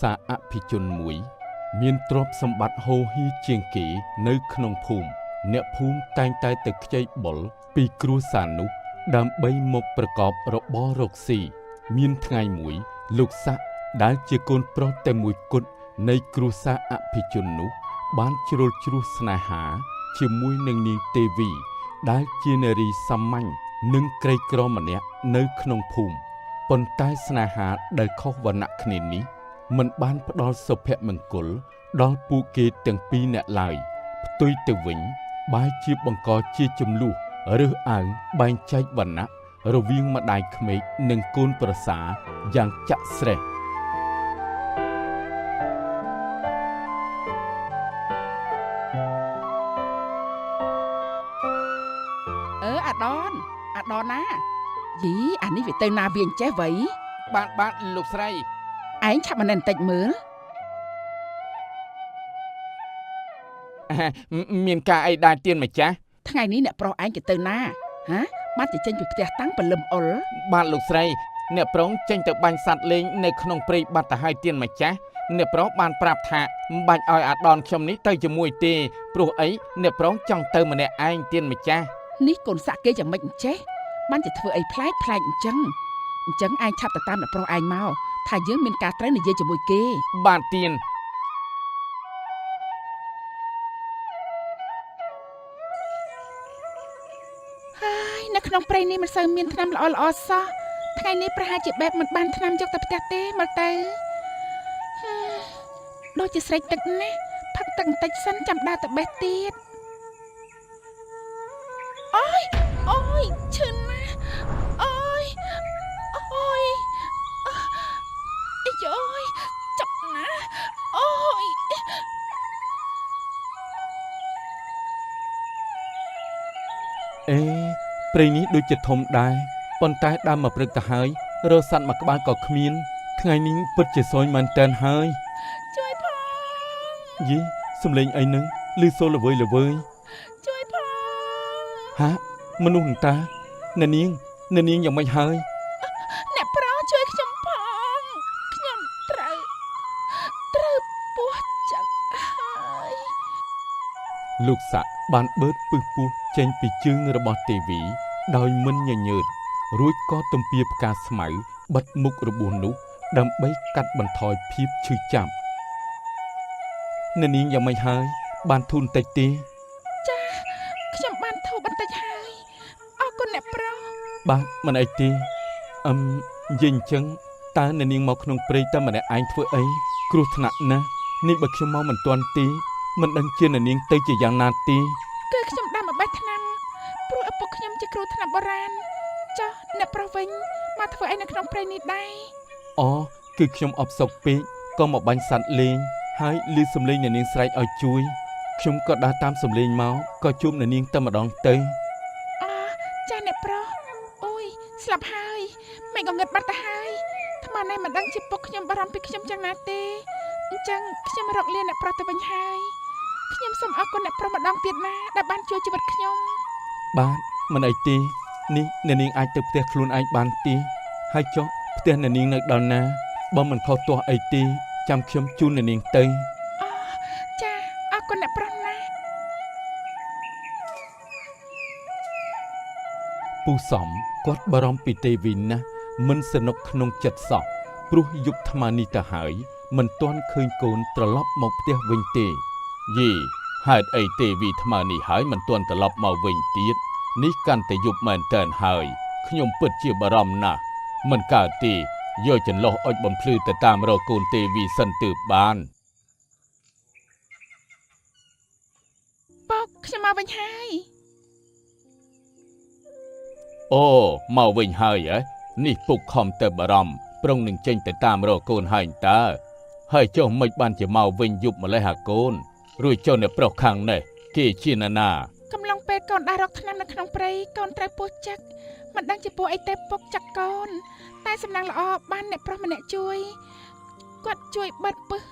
សារអភិជនមួយ មានទ្រព្យសម្បត្តិហូរហៀជាងគេនៅក្នុងភូមិអ្នកភូមិតែងតែទៅខ្ចីបុលពីគ្រួសារនោះដើម្បីមកប្រកបរបររកស៊ីមានថ្ងៃមួយលោកស័ក្តិដែលជាកូនប្រុសតែមួយគត់នៃគ្រួសារអភិជននោះបានជ្រុលជ្រួសស្នេហាជាមួយនឹងនាងទេវីដែលជានារីសាមញ្ញនិងក្រីក្រម្នាក់នៅក្នុងភូមិប៉ុន្តែស្នេហាដែលខុសវណ្ណៈគ្នានេះ មិនបានផ្ដល់សុភមង្គលដល់ពួកគេទាំងពីរអ្នកឡើយផ្ទុយទៅវិញបែរជាបង្កជាជម្លោះរើសអើងបែងចែកវណ្ណៈរវាងម្ដាយក្មេកនិងកូនប្រសាយ៉ាងចាក់ស្រេះ អឺអាដនអាដនណាយីអានេះវាទៅណាវាអញ្ចេះវៃ បាទបាទលោកស្រី ឯងឆាប់មកនេះបន្តិចមើល មានការអីដែរទៀនម្ចាស់ ថ្ងៃនេះអ្នកប្រុសឯងគេទៅណាហាបានតែចេញពីផ្ទះតាំងព្រលឹមអុល បាទលោកស្រីអ្នកប្រុងចេញទៅបាញ់សត្វលេងនៅក្នុងព្រៃបាត់ទៅហើយទៀនម្ចាស់អ្នកប្រុសបានប្រាប់ថាមិនបាច់ឲ្យអាដនខ្ញុំនេះទៅជាមួយទេព្រោះអីអ្នកប្រុងចង់ទៅម្នាក់ឯងទៀនម្ចាស់ នេះកូនសាក់គេយ៉ាងម៉េចអញ្ចេះបានតែធ្វើអីប្លែកប្លែកអញ្ចឹងអញ្ចឹងឯងឆាប់ទៅតាមអ្នកប្រុសឯងមកថាយើងមានការត្រូវនិយាយជាមួយគេ បាទទៀន ហើយនៅក្នុងព្រៃនេះមិនសូវមានថ្នាំល្អល្អសោះថ្ងៃនេះប្រហែលជាបែបមិនបានថ្នាំយកទៅផ្ទះទេមើលទៅហឹមដូចជាស្រេកទឹកណាស់ផឹកទឹកបន្តិចសិនចាំដើរទៅបេះទៀតអូយអូយឈឺណាស់អូយអូយអីយយចុកណាស់អូយ អេព្រៃនេះដូចជាធំដែរប៉ុន្តែដើមមកព្រឹកទៅហើយរកសត្វមួយក្បាលក៏គ្មានថ្ងៃនេះពិតជាសយមែនតើហើយ ជួយផង យីសំលេងអីនឹងឮសូរល្វើយល្វើយ ជួយផង ហាមនុស្សអន្តាអ្នកនាងអ្នកនាងយ៉ាងម៉េចហើយ អ្នកប្រុសជួយខ្ញុំផងខ្ញុំត្រូវត្រូវពោះចឹកហើយ លោកស័ក្តិបានបឺតពឹសពោះចេញពីជើងរបស់ទេវីដោយមិនញញើតរួចក៏ទំពាផ្កាស្មៅបិទមុខរបួសនោះដើម្បីកាត់បន្ថយភាពឈឺចាប់អ្នកនាងយ៉ាងម៉េចហើយបានធូរបន្តិចទេ ចាខ្ញុំបានធូរបន្តិចហើយអរគុណអ្នកប្រុស បាទមិនអីទេអឹមនិយាយអញ្ចឹងតើអ្នកនាងមកក្នុងព្រៃតែម្នាក់ឯងធ្វើអីគ្រោះថ្នាក់ណាស់នេះបើខ្ញុំមកមិនទាន់ទេមិនដឹងជាអ្នកនាងទៅជាយ៉ាងណាទេ គឺខ្ញុំដាំមកបេះថ្នាំព្រោះឪពុកខ្ញុំជាគ្រូថ្នាំបុរាណចុះអ្នកប្រុសវិញមកធ្វើអីនៅក្នុងព្រៃនេះដែរ អូគឺខ្ញុំអបសុកពេកក៏មកបាញ់សត្វលេងហើយឮសំឡេងអ្នកនាងស្រែកឲ្យជួយខ្ញុំក៏ដើរតាមសំឡេងមកក៏ជួបអ្នកនាងតែម្ដងទៅ អចាអ្នកប្រុសអូយស្លាប់ហើយមិនងងឹតបាត់ទៅហើយថ្មនេះមិនដឹងជាពុកខ្ញុំបារម្ភពីខ្ញុំយ៉ាងណាទេអញ្ចឹងខ្ញុំរកលាអ្នកប្រុសទៅវិញហើយខ្ញុំសូមអរគុណអ្នកប្រុសម្ដងទៀតណាដែលបានជួយជីវិតខ្ញុំ បាទមិនអីទេនេះអ្នកនាងអាចទៅផ្ទះខ្លួនឯងបានទេហើយចុះផ្ទះអ្នកនាងនៅដល់ណាបើមិនខុសទាស់អីទេចាំខ្ញុំជូនអ្នកនាងទៅ អចាអរគុណអ្នកប្រុសណាស់ ពូសំគាត់បារម្ភពីទេវីណាស់មិនសនុកក្នុងចិត្តសោះព្រោះយប់ថ្មនេះទៅហើយមិនទាន់ឃើញកូនត្រឡប់មកផ្ទះវិញទេ យីហេតុអីទេវីថ្មនេះហើយមិនទាន់ត្រឡប់មកវិញទៀតនេះកាន់តែយប់មែនតើហើយខ្ញុំពិតជាបារម្ភណាស់មិនកើតទេយកចន្លោះអុចបំភ្លឺទៅតាមរកកូនទេវីសិនទើបបាន ពុកខ្ញុំមកវិញហើយ អូមកវិញហើយហ៎នេះពុកខំទៅបារម្ភប្រុងនឹងចេញទៅតាមរកកូនហើយតើហើយចុះមិនបានជាមកវិញយប់ម្លេះហាកូនរួចចុះអ្នកប្រុសខាងនេះគេជាណានា កំឡុងពេលកូនដើររកថ្នាំនៅក្នុងព្រៃកូនត្រូវពោះចឹកមិនដឹងជាពោះអីទេពុកចឹកកូនតែសំណាងល្អបានអ្នកប្រុសម្នាក់ជួយគាត់ជួយបិទពឹស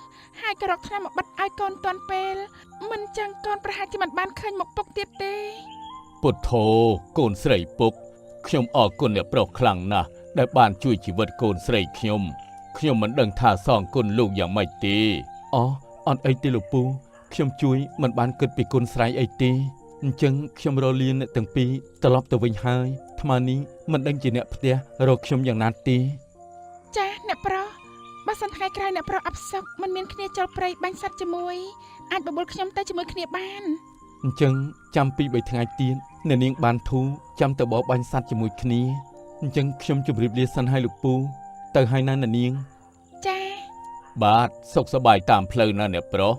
ហើយក៏រកថ្នាំមកបិទឲ្យកូនទាន់ពេលមិនចឹងកូនប្រហែលជាមិនបានឃើញមុខពុកទៀតទេ ពុទ្ធោកូនស្រីពុកខ្ញុំអរគុណអ្នកប្រុសខ្លាំងណាស់ដែលបានជួយជីវិតកូនស្រីខ្ញុំ ខ្ញុំមិនដឹងថាសងគុណលោកយ៉ាងម៉េចទេ អូអត់អីទេលោកពូខ្ញុំជួយមិនបានគិតពីគុណស្រ័យអីទេអញ្ចឹងខ្ញុំរលាអ្នកទាំងពីរត្រឡប់ទៅវិញហើយថ្មនេះមិនដឹងជាអ្នកផ្ទះរកខ្ញុំយ៉ាងណាទេ ចាអ្នកប្រុសបើសិនថ្ងៃក្រោយអ្នកប្រុសអផ្សុកមិនមានគ្នាចូលព្រៃបាញ់សត្វជាមួយអាចបបួលខ្ញុំទៅជាមួយគ្នាបាន អញ្ចឹងចាំពី3ថ្ងៃទៀតអ្នកនាងបានធូរចាំទៅបរបាញ់សត្វជាមួយគ្នាអញ្ចឹងខ្ញុំជម្រាបលាសិនហើយលោកពូទៅហើយណាអ្នកនាង ចា បាទសុខសប្បាយតាមផ្លូវណាអ្នកប្រុស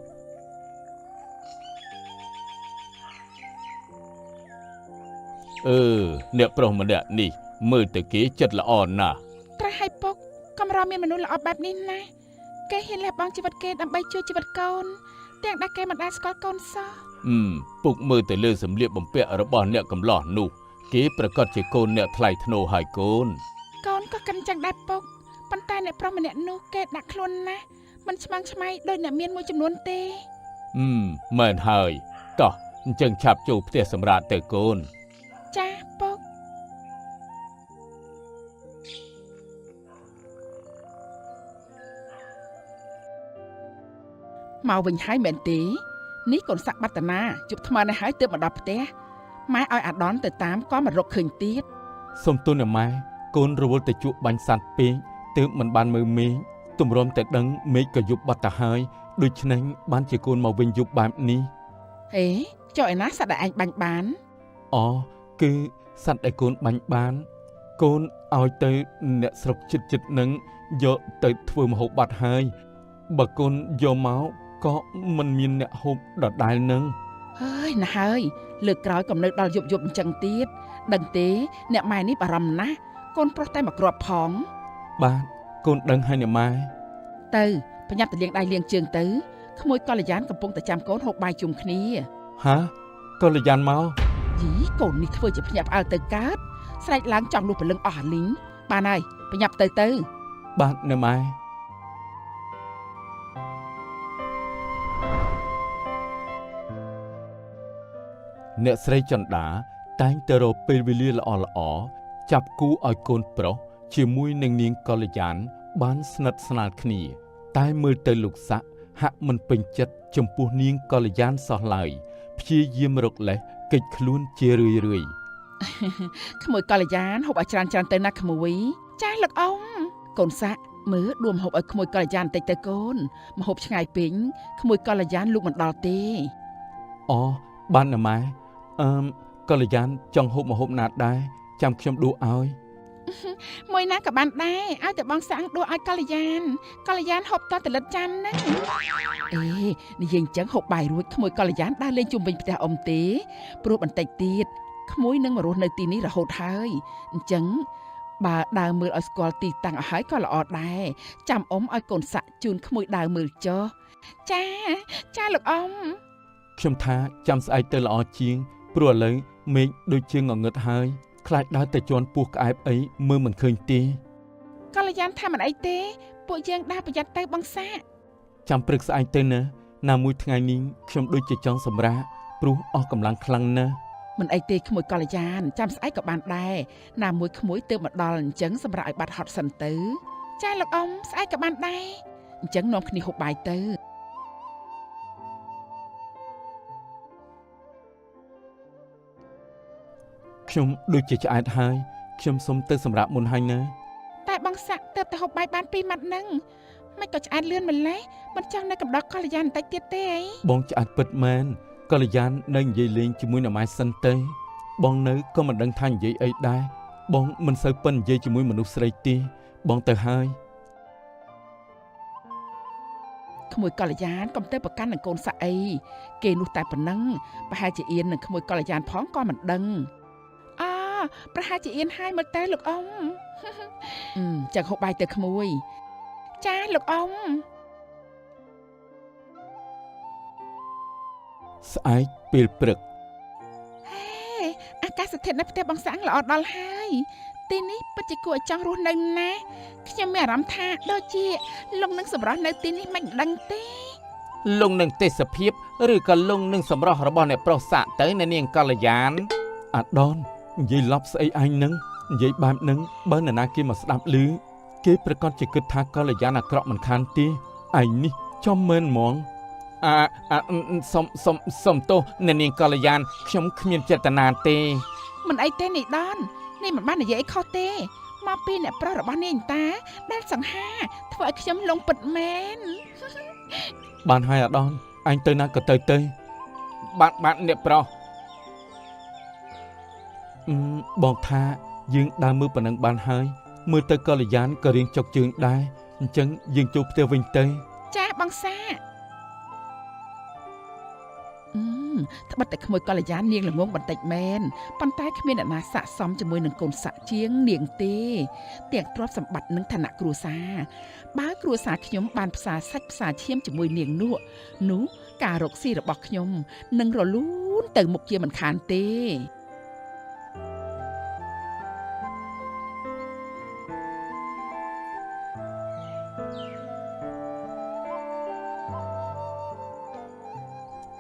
អឺអ្នកប្រុសម្នាក់នេះមើលទៅគេចិត្តល្អណាស់ ត្រះឲ្យពុកកំរមានមនុស្សល្អបែបនេះណាស់គេហ៊ានលះបង់ជីវិតគេដើម្បីជួយជីវិតកូនទាំងដែលគេមិនដែលស្គាល់កូនសោះ ពុកមើលទៅលើសម្លៀកបំពាក់របស់អ្នកកំឡោះនោះគេប្រកាសជាកូនអ្នកថ្លៃថ្នូរហើយកូនក ូនក៏កិនចឹងដែរពុកប៉ុន្តែអ្នកប្រុសម្នាក់នោះគេដាក់ខ្លួនណាស់មិនឆ្មាំងឆ្មៃដោយអ្នកមានមួយចំនួនទេ មែនហើយតោះអញ្ចឹងឆាប់ចូលផ្ទះសម្រាប់ទៅកូន ចាពុកមកវិញហើយមែនទេនេះកូនសាក់បាត់តាណាជប់ថ្មនេះហើយទើបមកដល់ផ្ទះម៉ែឲ្យអាដនទៅតាមក៏មិនរកឃើញទៀត សូមទូនអ្នកម៉ែកូនរវល់ទៅជក់បាញ់សត្វពេកទើបមិនបានមើលមេឃទម្រាំតែដឹងមេឃក៏យប់បាត់ទៅហើយដូច្នេះបានជាកូនមកវិញយប់បែបនេះ ហេចុះឯណាសត្វដែលឯងបាញ់បាន អូគឺសត្វដែលកូនបាញ់បានកូនឲ្យទៅអ្នកស្រុកចិត្តចិត្តនឹងយកទៅធ្វើម្ហូបបាត់ហើយបើកូនយកមកក៏មិនមានអ្នកហូបដដែលនឹង ហើយណាហើយលើកក្រោយកំនៅដល់យប់យប់អញ្ចឹងទៀតដឹងទេអ្នកម៉ែនេះបារម្ភណាស់កូនប្រុសតែមកគ្រាប់ផង បាទកូនដឹងហើយអ្នកម៉ែ ទៅប្រញាប់ទៅលាងដៃលាងជើងទៅក្មួយកល្យានកំពុងតែចាំកូនហូបបាយជុំគ្នា ហាកល្យានមក យីកូននេះធ្វើជាភ្ញាក់ផ្អើលទៅកើតស្រែកឡើងចង់លុះព្រលឹងអស់អាលីងបានហើយប្រញាប់ទៅទៅ បាទអ្នកម៉ែ អ្នកស្រីចន្ទាតែងតែរកពេលវេលាល្អល្អចាប់គូឲ្យកូនប្រុសជាមួយនឹងនាងកល្យានបានស្និទ្ធស្នាលគ្នាតែមើលទៅលោកស័កហាក់មិនពេញចិត្តចំពោះនាងកល្យានសោះឡើយព្យាយាមរកលេសគេចខ្លួនជារឿយរឿយ ក្មួយកល្យានហូបឲ្យច្រើនច្រើនទៅណាក្មួយចាលោកអ៊ំកូនសាក់មើលដួមហូបឲ្យក្មួយកល្យានបន្តិចទៅកូនមកហូបឆ្ងាយពេញក្មួយកល្យានលោកមិនដល់ទេ អូបានណាម៉ែអឺកល្យានចង់ហូបម្ហូបណាដែរចាំខ្ញុំដួសឲ្យ មួយណាក៏បានដែរឲ្យតែបងសាំងដួសឲ្យកល្យានកល្យានហូបតតលិតចានហ្នឹងអេនិយាយអញ្ចឹងហូបបាយរួចក្មួយកល្យានដើរលេងជុំវិញផ្ទះអ៊ំទេព្រោះបន្តិចទៀតក្មួយនឹងមករស់នៅទីនេះរហូតហើយអញ្ចឹងបើដើរមើលឲ្យស្គាល់ទីតាំងឲ្យហើយក៏ល្អដែរចាំអ៊ំឲ្យកូនសាក់ជូនក្មួយដើរមើលចុះចាចាលោកអ៊ំ ខ្ញុំថាចាំស្អែកទៅល្អជាងព្រោះឥឡូវមេឃដូចជាងងឹតហើយខ្លាចដើរទៅជន់ពោះក្អែបអីមើលមិនឃើញទេ កល្យានថាមិនអីទេពួកយើងដើរប្រយ័ត្នទៅបងសាក់ ចាំព្រឹកស្អែកទៅណាណាមួយថ្ងៃនេះខ្ញុំដូចជាចង់សម្រាកព្រោះអស់កម្លាំងខ្លាំងណាស់ មិនអីទេក្មួយកល្យានចាំស្អែកក៏បានដែរណាមួយក្មួយទើបមកដល់អញ្ចឹងសម្រាប់ឲ្យបាត់ហត់សិនទៅចាលោកអ៊ំស្អែកក៏បានដែរអញ្ចឹងនាំគ្នាហូបបាយទៅ ខ្ញុំដូចជាឆ្អែតហើយខ្ញុំសុំទៅសម្រាប់មុនហើយណា តែបងសាក់ទើបតែហូបបាយបានពីរម៉ាត់ហ្នឹងមិនក៏ឆ្អែតលឿនម្ល៉េះមិនចង់នៅកំដរកល្យានបន្តិចទៀតទេអី បងឆ្អែតពិតមែនកល្យាននៅនិយាយលេងជាមួយអ្នកម៉ែសិនទេបងនៅក៏មិនដឹងថានិយាយអីដែរបងមិនសូវប៉ិននិយាយជាមួយមនុស្សស្រីទេបងទៅហើយ ក្មួយកល្យានកុំទៅប្រកាន់នឹងកូនសាក់អីគេនោះតែប៉ុណ្ណឹងប្រហែលជាអៀននឹងក្មួយកល្យានផងក៏មិនដឹងអប្រហែលជាអៀនហើយមើលទៅលោកអ៊ំ ចឹងហូបបាយទៅក្មួយចាលោកអ៊ំ ស្អែកពេលព្រឹក ហេអាកាសធាតុនៅផ្ទះបងសាំងល្អដល់ហើយទីនេះពិតជាគួរឲ្យចង់រស់នៅណាស់ខ្ញុំមានអារម្មណ៍ថាដូចជាលងនឹងសម្រស់នៅទីនេះមិនដឹងទេ លងនឹងទេសភាពឬក៏លងនឹងសម្រស់របស់អ្នកប្រុសសាក់ទៅអ្នកនាងកល្យាន អាដននិយាយឡប់ស្អីឯងនឹងនិយាយបែបនឹងបើនរណាគេមកស្ដាប់ឮ គេប្រកាសជាគិតថាកល្យានអាក្រក់មិនខានទេឯងនេះចំមែនហ្មងអាអាសុំសុំសុំទោសអ្នកនាងកល្យានខ្ញុំគ្មានចេតនាទេ មិនអីទេនេះដននេះមិនបាននិយាយអីខុសទេមកពីអ្នកប្រុសរបស់នាងតាដែលសង្ហាធ្វើឲ្យខ្ញុំលងពិតមែន បានហើយអាដនអញទៅណាក៏ទៅទៅបាទបាទអ្នកប្រុសអឺបងថាយើងដើរមើលប៉ុណ្ណឹងបានហើយមើលទៅកល្យានក៏រៀងចុកជើងដែរអញ្ចឹងយើងចូលផ្ទះវិញទៅ ចាបងសាអឺត្បិតតែក្មួយកល្យាននាងល្ងងបន្តិចមែនប៉ុន្តែគ្មានអ្នកណាស័ក្តិសមជាមួយនឹងកូនស័ក្តិជាងនាងទេទាំងទ្រព្យសម្បត្តិនិងឋានៈគ្រួសារបើគ្រួសារខ្ញុំបានផ្សារសាច់ផ្សារឈាមជាមួយនាងនោះនោះការរកស៊ីរបស់ខ្ញុំនឹងរលូនទៅមុខជាមិនខានទេ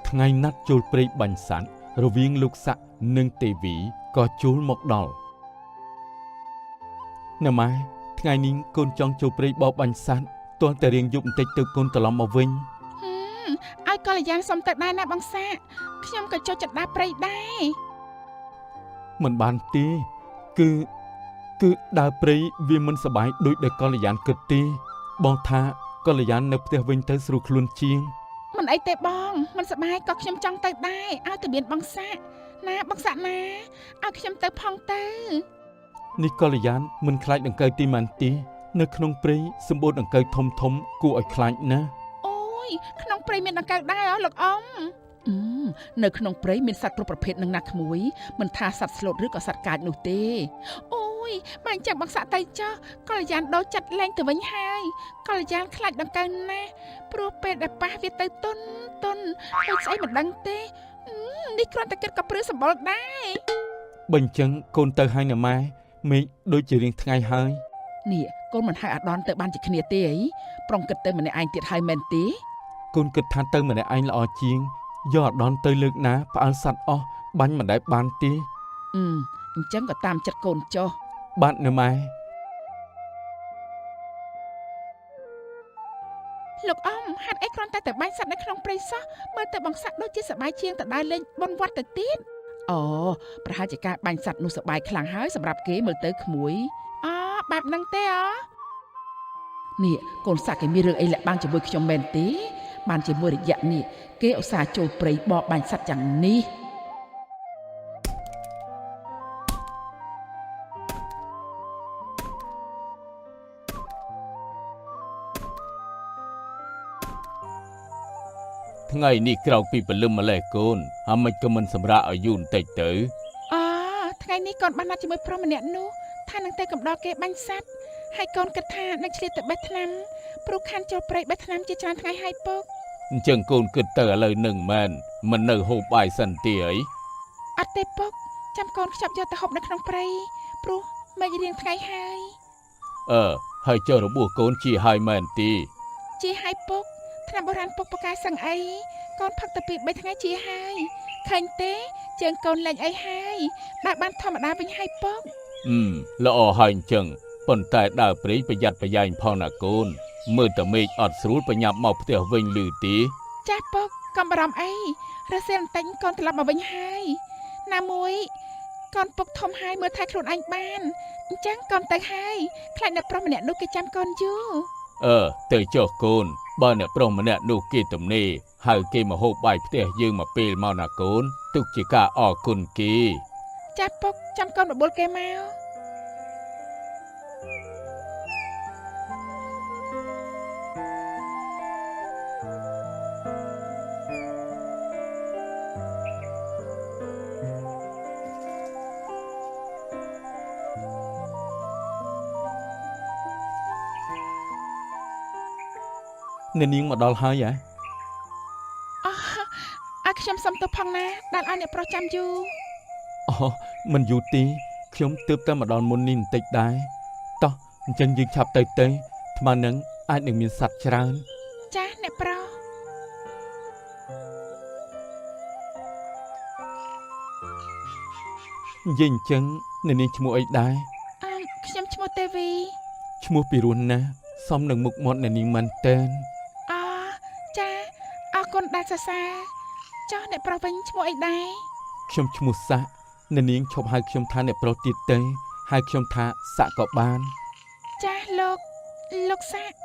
ថ្ងៃណាត់ចូលព្រៃបាញ់សត្វរវាងលោកស័ក្តិនិងទេវីក៏ចូលមកដល់ណែម៉ែថ្ងៃនេះកូនចង់ចូលព្រៃបរបាញ់សត្វទាល់តែរៀងយប់បន្តិចទៅកូនត្រឡប់មកវិញ ឲ្យកល្យានសុំទៅដែរណាបងសាខ្ញុំក៏ចូលចិត្តដើរព្រៃដែរ មិនបានទេគឺគឺដើរព្រៃវាមិនសប្បាយដូចដែលកល្យានគិតទេបងថាកល្យាននៅផ្ទះវិញទៅស្រួលខ្លួនជាង មិនអីទេបងមិនសប្បាយក៏ខ្ញុំចង់ទៅដែរឲ្យតែមានបងសាណាបងសាណាឲ្យខ្ញុំទៅផងទៅ នេះកល្យានមិនខ្លាចដង្កូវទីម៉ាន់ទេនៅក្នុងព្រៃសម្បូរដង្កូវធំធំគួរឲ្យខ្លាចណាស់ អូយក្នុងព្រៃមានដង្កូវដែរអលោកអ៊ំអឺនៅក្នុងព្រៃមានសត្វគ្រប់ប្រភេទនឹងណាក្មួយមិនថាសត្វស្លូតឬក៏សត្វកាចនោះទេអូយបើអញ្ចឹងបងសាទៅចោះកល្យានដូរចិត្តលែងទៅវិញហើយកល្យានខ្លាចដង្កូវណាស់ព្រោះពេលដែលប៉ះវាទៅទុនទុនដូចស្អីមិនដឹងទេនេះគ្រាន់តែគិតក៏ព្រឺសម្បុរដែរ បើអញ្ចឹងកូនទៅហើយណាម៉ែមេឃដូចជារៀងថ្ងៃហើយ នេះកូនមិនហៅអាដនទៅបានជាគ្នាទេអីប្រុងគិតទៅម្នាក់ឯងទៀតហើយមែនទេ កូនគិតថាទៅម្នាក់ឯងល្អជាងយកអាដនទៅលើកណាផ្អើលសត្វអស់បាញ់មិនដែលបានទេ អឺអញ្ចឹងក៏តាមចិត្តកូនចុះ បាទណាម៉ែ លោកអ៊ំហេតុអីគ្រាន់តែទៅបាញ់សត្វនៅក្នុងព្រៃសោះមើលទៅបងសត្វដូចជាសប្បាយជាងទៅដើរលេងបនវត្តទៅទៀតអូប្រហែលជាការបាញ់សត្វនោះសប្បាយខ្លាំងហើយសម្រាប់គេមើលទៅក្មួយអូបែបហ្នឹងទេអនេះកូនសត្វគេមានរឿងអីលាក់បាំងជាមួយខ្ញុំមែនទេបានជាមួយរយៈនេះគេឧស្សាហ៍ចូលព្រៃបរបាញ់សត្វយ៉ាងនេះ ថ្ងៃនេះក្រោកពីព្រលឹមម្លេះកូនហើយមិនក៏មិនសម្រាកឲ្យយូរបន្តិចទៅ អូថ្ងៃនេះកូនបានណាត់ជាមួយប្រុសម្នាក់នោះថានឹងទៅកំដរគេបាញ់សត្វហើយកូនគិតថានឹងឆ្លៀតទៅបេះថ្នាំព្រោះខានចូលព្រៃបេះថ្នាំជាច្រើនថ្ងៃហើយពុក អញ្ចឹងកូនគិតទៅឥឡូវនឹងមែនមិននៅហូបបាយសិនទេអី អត់ទេពុកចាំកូនខ្ចប់យកទៅហូបនៅក្នុងព្រៃព្រោះមេឃរៀងថ្ងៃហើយ អឺហើយចុះរបួសកូនជាហើយមែនទេ ជាហើយពុកថ្នាំបុរាណពុកប្រកែសឹងអីកូនផឹកទៅពី3ថ្ងៃជាហើយឃើញទេជើងកូនលែងអីហើយដើរបានធម្មតាវិញហើយពុក អឺល្អហើយអញ្ចឹងប៉ុន្តែដើរព្រៃប្រយ័ត្នប្រយែងផងណាកូនមើលតែមេឃអត់ស្រួលប្រញាប់មកផ្ទះវិញឮទេ ចាស់ពុកកុំបារម្ភអីរសៀលបន្តិចកូនត្រឡប់មកវិញហើយណាមួយកូនពុកធំហើយមើលថែខ្លួនឯងបានអញ្ចឹងកូនទៅហើយខ្លាចអ្នកប្រុសម្នាក់នោះគេចាំកូនយូរ អឺទៅចុះកូនបើអ្នកប្រុសម្នាក់នោះគេទំនេរហៅគេមកហូបបាយផ្ទះយើងមកពេលមកណាកូនទុកជាការអរគុណគេ ចាស់ពុកចាំកូនបបួលគេមក អ្នកនាងមកដល់ហើយហ៎ អោះឲ្យខ្ញុំសុំទៅផងណាដែលឲ្យអ្នកប្រុសចាំយូរ អូមិនយូរទេខ្ញុំទើបតែមកដល់មុននេះបន្តិចដែរតោះអញ្ចឹងយើងឆាប់ទៅទៅថ្មនឹងអាចនឹងមានសត្វច្រើន ចាស់អ្នកប្រុស និយាយអញ្ចឹងអ្នកនាងឈ្មោះអីដែរ អឺខ្ញុំឈ្មោះទេវី ឈ្មោះពីរោះណាស់សមនឹងមុខមាត់អ្នកនាងមែនតើន អចាអរគុណដែលសរសើរចុះអ្នកប្រុសវិញឈ្មោះអីដែរ ខ្ញុំឈ្មោះសាក់អ្នកនាងឈប់ហៅខ្ញុំថាអ្នកប្រុសទៀតទេហៅខ្ញុំថាសាក់ក៏បាន ចាលោកលោកសាក់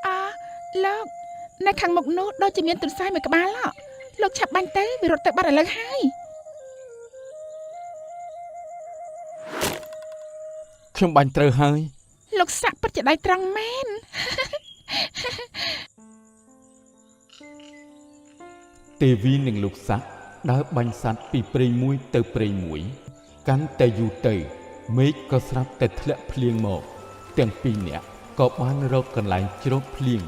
អលោកនៅខាងមុខនោះដូចជាមានទន្សាយមួយក្បាលហ៎លោកឆាប់បាញ់ទៅវារត់ទៅបាត់ឥឡូវហើយ ខ្ញុំបាញ់ត្រូវហើយ លោកសាក់ពិតជាដៃត្រង់មែន ទេវីនិងលោកសាក់ដើរបាញ់សត្វពីព្រៃមួយទៅព្រៃមួយ កាន់តែយូរទៅមេឃក៏ស្រាប់តែធ្លាក់ភ្លៀងមក ទាំងពីរនាក់ក៏បានរកកន្លែងជ្រកភ្លៀង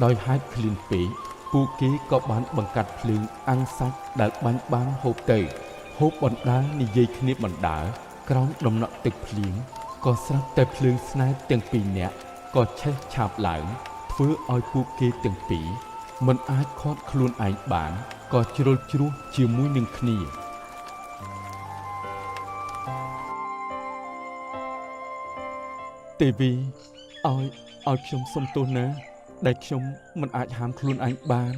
ដោយហេតុឃ្លានពេកពួកគេក៏បានបង្កាត់ភ្លើងអាំងសាច់ដែលបាញ់បានហូបទៅហូបបណ្ដើរនិយាយគ្នាបណ្ដើរក្រោមដំណក់ទឹកភ្លៀងក៏ស្រាប់តែភ្លើងស្នេហ៍ទាំងពីរនាក់ក៏ឆេះឆាបឡើង ធ្វើឲ្យពួកគេទាំងពីរមិនអាចឃាត់ខ្លួនឯងបានក៏ជ្រុលជ្រួសជាមួយនឹងគ្នា ទេវីឲ្យឲ្យខ្ញុំសុំទោសណា ដែលខ្ញុំមិនអាចហាមខ្លួនឯងបាន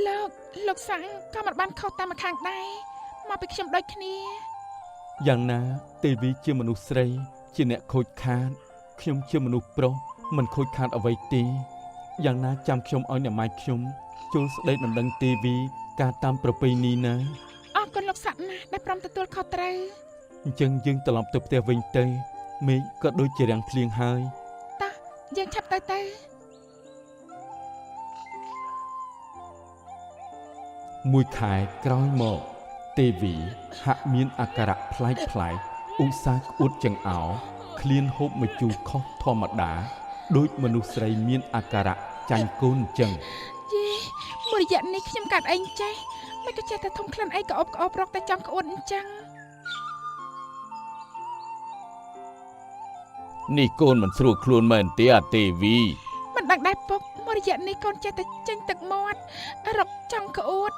លោកលោកសាក់ក៏មិនបានខុសតាមម្ខាងដែរមកពីខ្ញុំដូចគ្នា យ៉ាងណាទេវីជាមនុស្សស្រី ជាអ្នកខូចខាតខ្ញុំជាមនុស្សប្រុសមិនខូចខាតអ្វីទេយ៉ាងណាចាំខ្ញុំឲ្យអ្នកម៉ាយខ្ញុំចូលស្ដីដណ្ដឹងទេវីការតាមប្រពៃណីណា អរគុណលោកសាក់ណាស់ដែលព្រមទទួលខុសត្រូវ អញ្ចឹងយើងត្រឡប់ទៅផ្ទះវិញទៅមេឃក៏ដូចជារាំងភ្លៀងហើយ តោះយើងឆាប់ទៅទៅ មួយខែក្រោយមកទេវីហាក់មានអាការៈប្លែកប្លែកឧស្សាហ៍ក្អួតចង្អោរឃ្លានហូបម្ជូរខុសធម្មតាដូចមនុស្សស្រីមានអាការៈចាញ់កូនអញ្ចឹង យេមួយរយៈនេះខ្ញុំកាត់អីចេះមិនក៏ចេះតែធំក្លិនអីក៏អបក្អូបរកតែចង់ក្អួតអញ្ចឹង នេះកូនមិនស្រួលខ្លួនមែនទេអាទេវី មិនដឹងដែរពុកមួយរយៈនេះកូនចេះតែចេញទឹកមាត់រកចង់ក្អួត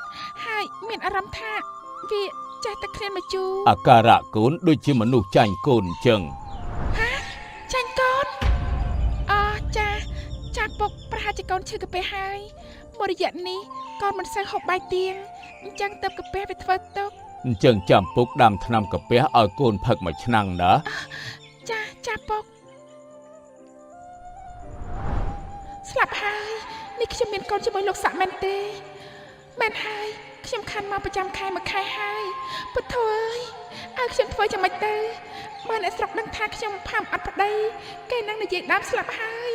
ហើយមានអារម្មណ៍ថាវាចេះតែឃ្លានម្ជូរ អាការៈកូនដូចជាមនុស្សចាញ់កូនអញ្ចឹង ចាញ់កូនអចាចាពុកប្រហែលជាកូនឈឺកាពះហើយមួយរយៈនេះកូនមិនសូវហូបបាយទៀងអញ្ចឹងទៅកាពះវាធ្វើទុក អញ្ចឹងចាំពុកដាំថ្នាំកាពះឲ្យកូនផឹកមួយឆ្នាំងណា ចាចាពុកស្លាប់ហើយនេះខ្ញុំមានកូនជាមួយលោកសាក់មែនទេមែនហើយខ្ញុំខានមកប្រចាំខែមួយខែហើយពុទ្ធអើយឲ្យខ្ញុំធ្វើយ៉ាងម៉េចទៅបើអ្នកស្រុកដឹងថាខ្ញុំផាំអត់ប្តីគេនឹងនិយាយដើមស្លាប់ហើយ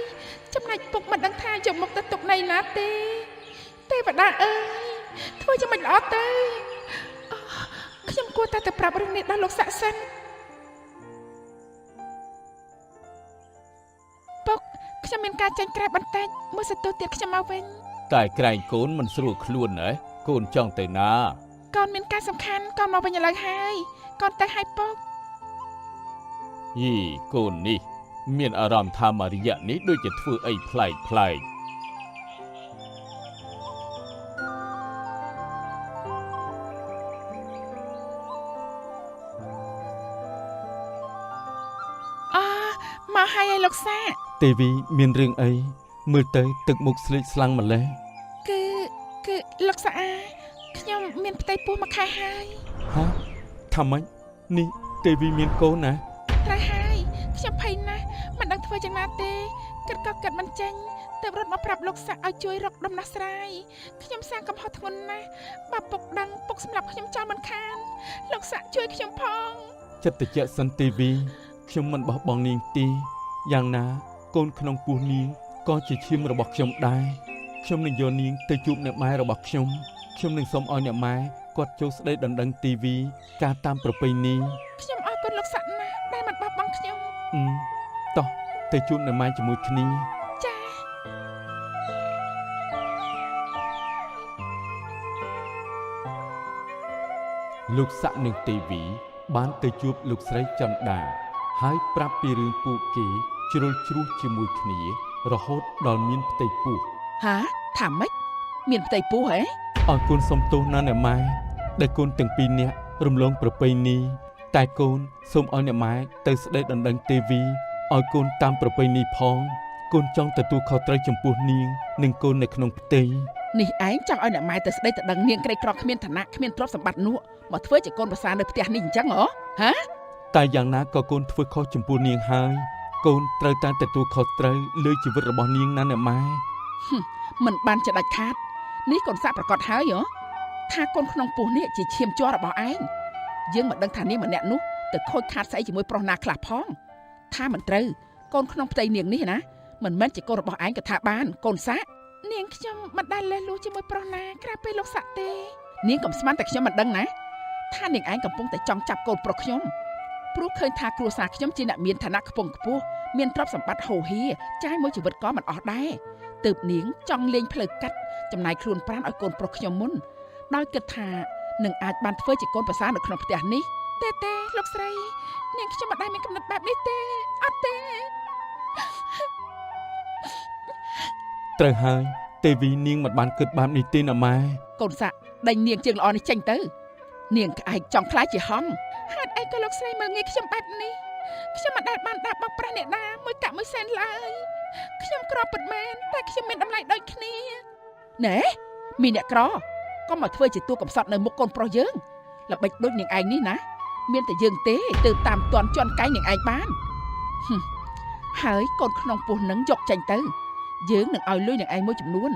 ចំណែកពុកមិនដឹងថាយកមកទៅទុកណៃណាទេទេវតាអើយធ្វើយ៉ាងម៉េចល្អទៅអូខ្ញុំគួរតែទៅប្រាប់រឿងនេះដល់លោកសាក់សិន ពុកខ្ញុំមានការចាញ់ក្រែបន្តិចមួយសន្ទុះទៀតខ្ញុំមកវិញ តែក្រែងកូនមិនស្រួលខ្លួនហ៎កូនចង់ទៅណា កូនមានការសំខាន់កូនមកវិញឥឡូវហើយកូនទៅហើយពុក យីកូននេះ មានអារម្មណ៍ថាមួយរយៈនេះដូចជាធ្វើអីប្លែកប្លែក អមកហើយឯលោកសាក់ ទេវីមានរឿងអីមើលទៅទឹកមុខស្លេកស្លាំងម្ល៉េះ គឺគឺលោកសាក់អាខ្ញុំមានផ្ទៃពោះមួយខែហើយ ហាថាម៉េចនេះទេវីមានកូនណា ត្រូវហើយខ្ញុំភ័យណាស់មិនដឹងធ្វើយ៉ាងណាទេគិតក៏គិតមិនចេញទើបរត់មកប្រាប់លោកសាក់ឲ្យជួយរកដំណោះស្រាយខ្ញុំសាងកំហុសធ្ងន់ណាស់បើពុកដឹងពុកសម្លាប់ខ្ញុំចោលមិនខានលោកសាក់ជួយខ្ញុំផង ចិត្តតិចសិនទេវីខ្ញុំមិនបោះបង់នាងទេយ៉ាងណាកូនក្នុងពោះនាងក៏ជាឈាមរបស់ខ្ញុំដែរខ្ញុំនឹងយកនាងទៅជួបអ្នកម៉ែរបស់ខ្ញុំខ្ញុំនឹងសូមឲ្យអ្នកម៉ែគាត់ចូលស្ដីដណ្ដឹងទេវីការតាមប្រពៃណី ខ្ញុំអរគុណលោកសាក់ណាស់ដែលមិនបោះបង់ខ្ញុំ អឺតោះទៅជួបអ្នកម៉ែជាមួយគ្នា ចា លោកសាក់និងទេវីបានទៅជួបលោកស្រីចន្ទាហើយប្រាប់ពីរឿងពួកគេជ្រុលជ្រួសជាមួយគ្នា រហូតដល់មានផ្ទៃពោះ ហាថាម៉េចមានផ្ទៃពោះហ៎ អរគុណសុំទោសណាស់អ្នកម៉ែដែលកូនទាំងពីរនាក់រំលងប្រពៃណីតែកូនសូមឲ្យអ្នកម៉ែទៅស្ដីដណ្ដឹងទេវីឲ្យកូនតាមប្រពៃណីផង កូនចង់ទទួលខុសត្រូវចំពោះនាងនិងកូននៅក្នុងផ្ទៃ នេះឯងចង់ឲ្យអ្នកម៉ែទៅស្ដីទៅដឹងនាងក្រីក្រគ្មានឋានៈគ្មានទ្រព្យសម្បត្តិនោះមកធ្វើជាកូនប្រសារនៅផ្ទះនេះអញ្ចឹងហ៎ តែយ៉ាងណាក៏កូនធ្វើខុសចំពោះនាងហើយ កូនត្រូវតែទទួលខុសត្រូវលើជីវិតរបស់នាងណាអ្នកម៉ែ មិនបានជាដាច់ខាតនេះកូនសាក់ប្រកាសហើយហ៎ថាកូនក្នុងពោះនេះជាឈាមជ័ររបស់ឯងយើងមិនដឹងថានាងម្នាក់នោះទៅខូចខាតស្អីជាមួយប្រុសណាខ្លះផងថាមិនត្រូវកូនក្នុងផ្ទៃនាងនេះណាមិនមែនជាកូនរបស់ឯងក៏ថាបានកូនសាក់នាងខ្ញុំមិនដែលលេះលួសជាមួយប្រុសណាក្រៅពីលោកសាក់ទេនាងកុំស្មានតែខ្ញុំមិនដឹងណាថានាងឯងកំពុងតែចង់ចាប់កូនប្រុសខ្ញុំព្រោះឃើញថាគ្រួសារខ្ញុំជាអ្នកមានឋានៈខ្ពង់ខ្ពស់មានទ្រព្យសម្បត្តិហូរហៀចាយមួយជីវិតក៏មិនអស់ដែរទើបនាងចង់លេងផ្លូវកាត់ចំណាយខ្លួនប្រាណឲ្យកូនប្រុសខ្ញុំមុនដោយគិតថានឹងអាចបានធ្វើជាកូនប្រសារនៅក្នុងផ្ទះនេះទេទេលោកស្រីនាងខ្ញុំមិនដែលមានគំនិតបែបនេះទេអត់ទេ ត្រូវហើយទេវីនាងមិនបានគិតបែបនេះទេណាម៉ែ កូនសាក់ដេញនាងជើងល្អនេះចេញទៅនាងក្អែកចង់ខ្លាចជាហង្សហេតុអីក៏លោកស្រីមើលងាយខ្ញុំបែបនេះខ្ញុំមិនដែលបានដាក់បោកប្រាស់អ្នកណាមួយកាក់មួយសែនឡើយខ្ញុំក្រពិតមែនតែខ្ញុំមានតម្លៃដូចគ្នាណែមានអ្នកក្រក៏មកធ្វើជាតួកំសត់នៅមុខកូនប្រុសយើងល្បិចដូចនាងឯងនេះណាមានតែយើងទេទើបតាមទាន់ជន់កែងនាងឯងបានហើយកូនក្នុងពោះនឹងយកចេញទៅយើងនឹងឲ្យលុយនាងឯងមួយចំនួន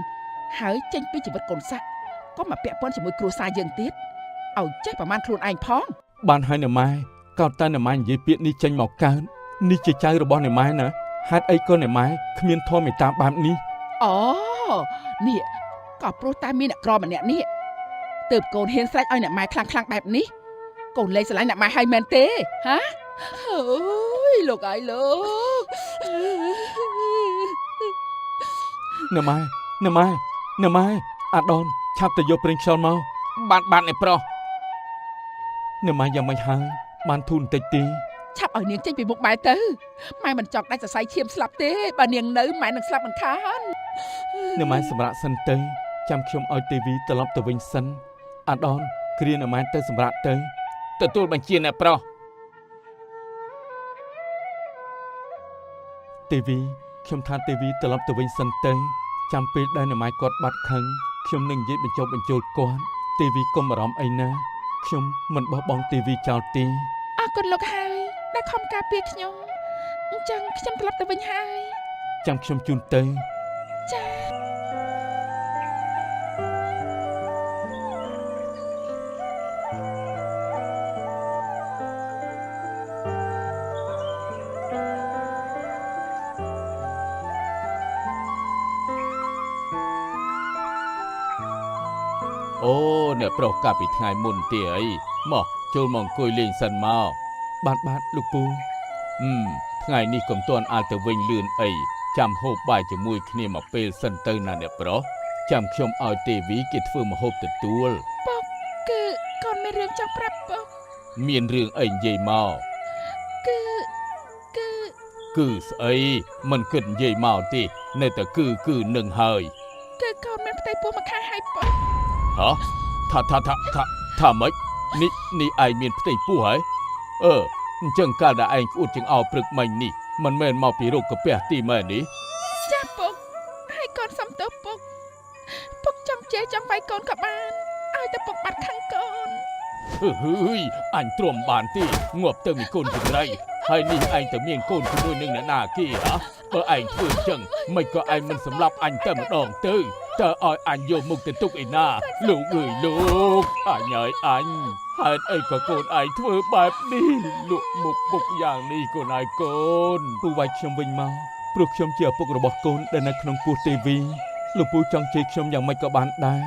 ហើយចេញពីជីវិតកូនសាក់ក៏មកពាក់ព័ន្ធជាមួយគ្រួសារយើងទៀតឲ្យចេះប្រមាណខ្លួនឯងផង បានហើយណាម៉ែកោតតែណាម៉ែនិយាយពាក្យនេះចេញមកកើតនេះជាចៅរបស់ណាម៉ែណាហេតុអីក៏ណាម៉ែគ្មានធម៌មេត្តាបែបនេះ អូនេះក៏ព្រោះតែមានអ្នកក្រម្នាក់នេះទើបកូនហ៊ានស្រែកឲ្យអ្នកម៉ែខ្លាំងខ្លាំងបែបនេះកូនលែងស្រឡាញ់អ្នកម៉ែហើយមែនទេហ៎អូយលោកអើយលោក ណាម៉ែណាម៉ែណាម៉ែអាដនឆាប់ទៅយកប្រេងខ្យល់មក បាទបាទអ្នកប្រុស ណាម៉ែយ៉ាងម៉េចហើយបានធូរបន្តិចទេ ឆាប់ឲ្យនាងចេញពីមុខម៉ែទៅម៉ែមិនចង់ដាច់សរសៃឈាមស្លាប់ទេបើនាងនៅម៉ែនឹងស្លាប់មិនខាន ណាម៉ែសម្រាប់សិនទៅចាំខ្ញុំឲ្យទេវីត្រឡប់ទៅវិញសិនអាដនគ្រាណាម៉ែទៅសម្រាប់ទៅ ទទួលបញ្ជាអ្នកប្រុស ទេវីខ្ញុំថាទេវីត្រឡប់ទៅវិញសិនទៅចាំពេលដែលណាម៉ែគាត់បាត់ខឹងខ្ញុំនឹងនិយាយបញ្ចុះបញ្ចូលគាត់ទេវីកុំបារម្ភអីណាខ្ញុំមិនបោះបង់ទេវីចោលទេ អរគុណលោកហើយដែលខំការពារខ្ញុំអញ្ចឹងខ្ញុំត្រឡប់ទៅវិញហើយ ចាំខ្ញុំជូនទៅ ចា អូអ្នកប្រុសកាលពីថ្ងៃមុនទេអីមកចូលមកអង្គុយលេងសិនមក បាទបាទលោកពូ ថ្ងៃនេះកុំទាន់អាចទៅវិញលឿនអីចាំហូបបាយជាមួយគ្នាមកពេលសិនទៅណាអ្នកប្រុសចាំខ្ញុំឲ្យទេវីគេធ្វើម្ហូបទទួល ពុកគឺកូនមានរឿងចង់ប្រាប់ពុក មានរឿងអីនិយាយមក គឺគឺ គឺស្អីមិនគិតនិយាយមកទេនៅតែគឺគឺនឹងហើយ គឺកូនមានផ្ទៃពោះមួយខាងហើយពុក ហ៎ថាថាថាថាថាម៉េចនេះនេះឯងមានផ្ទៃពោះហើយអឺអញ្ចឹងកាលដែលឯងក្អួតចង្អោរព្រឹកមិញនេះមិនមែនមកពីរោគកាពះទីមែននេះ ចាពុកហើយកូនសុំទោសពុកពុកចង់ជេរចង់វាយកូនក៏បានឲ្យតែពុកបាត់ខឹងកូន ហឺយអញទ្រាំបានទេងាប់ទៅមានកូនចង្រៃហើយនេះឯងទៅមានកូនជាមួយនឹងអ្នកណាគេហ៎បើឯងធ្វើអញ្ចឹងមិនក៏ឯងមិនសម្លាប់អញតែម្ដងទៅតើឲ្យអញយកមុខទៅទុកឯណាលោកអើយលោកអញហើយអញហេតុអីក៏កូនឯងធ្វើបែបនេះលក់មុខពុកយ៉ាងនេះកូនឯងកូន ពូវាយខ្ញុំវិញមកព្រោះខ្ញុំជាឪពុករបស់កូនដែលនៅក្នុងពោះទេវីលោកពូចង់ជេរខ្ញុំយ៉ាងម៉េចក៏បានដែរ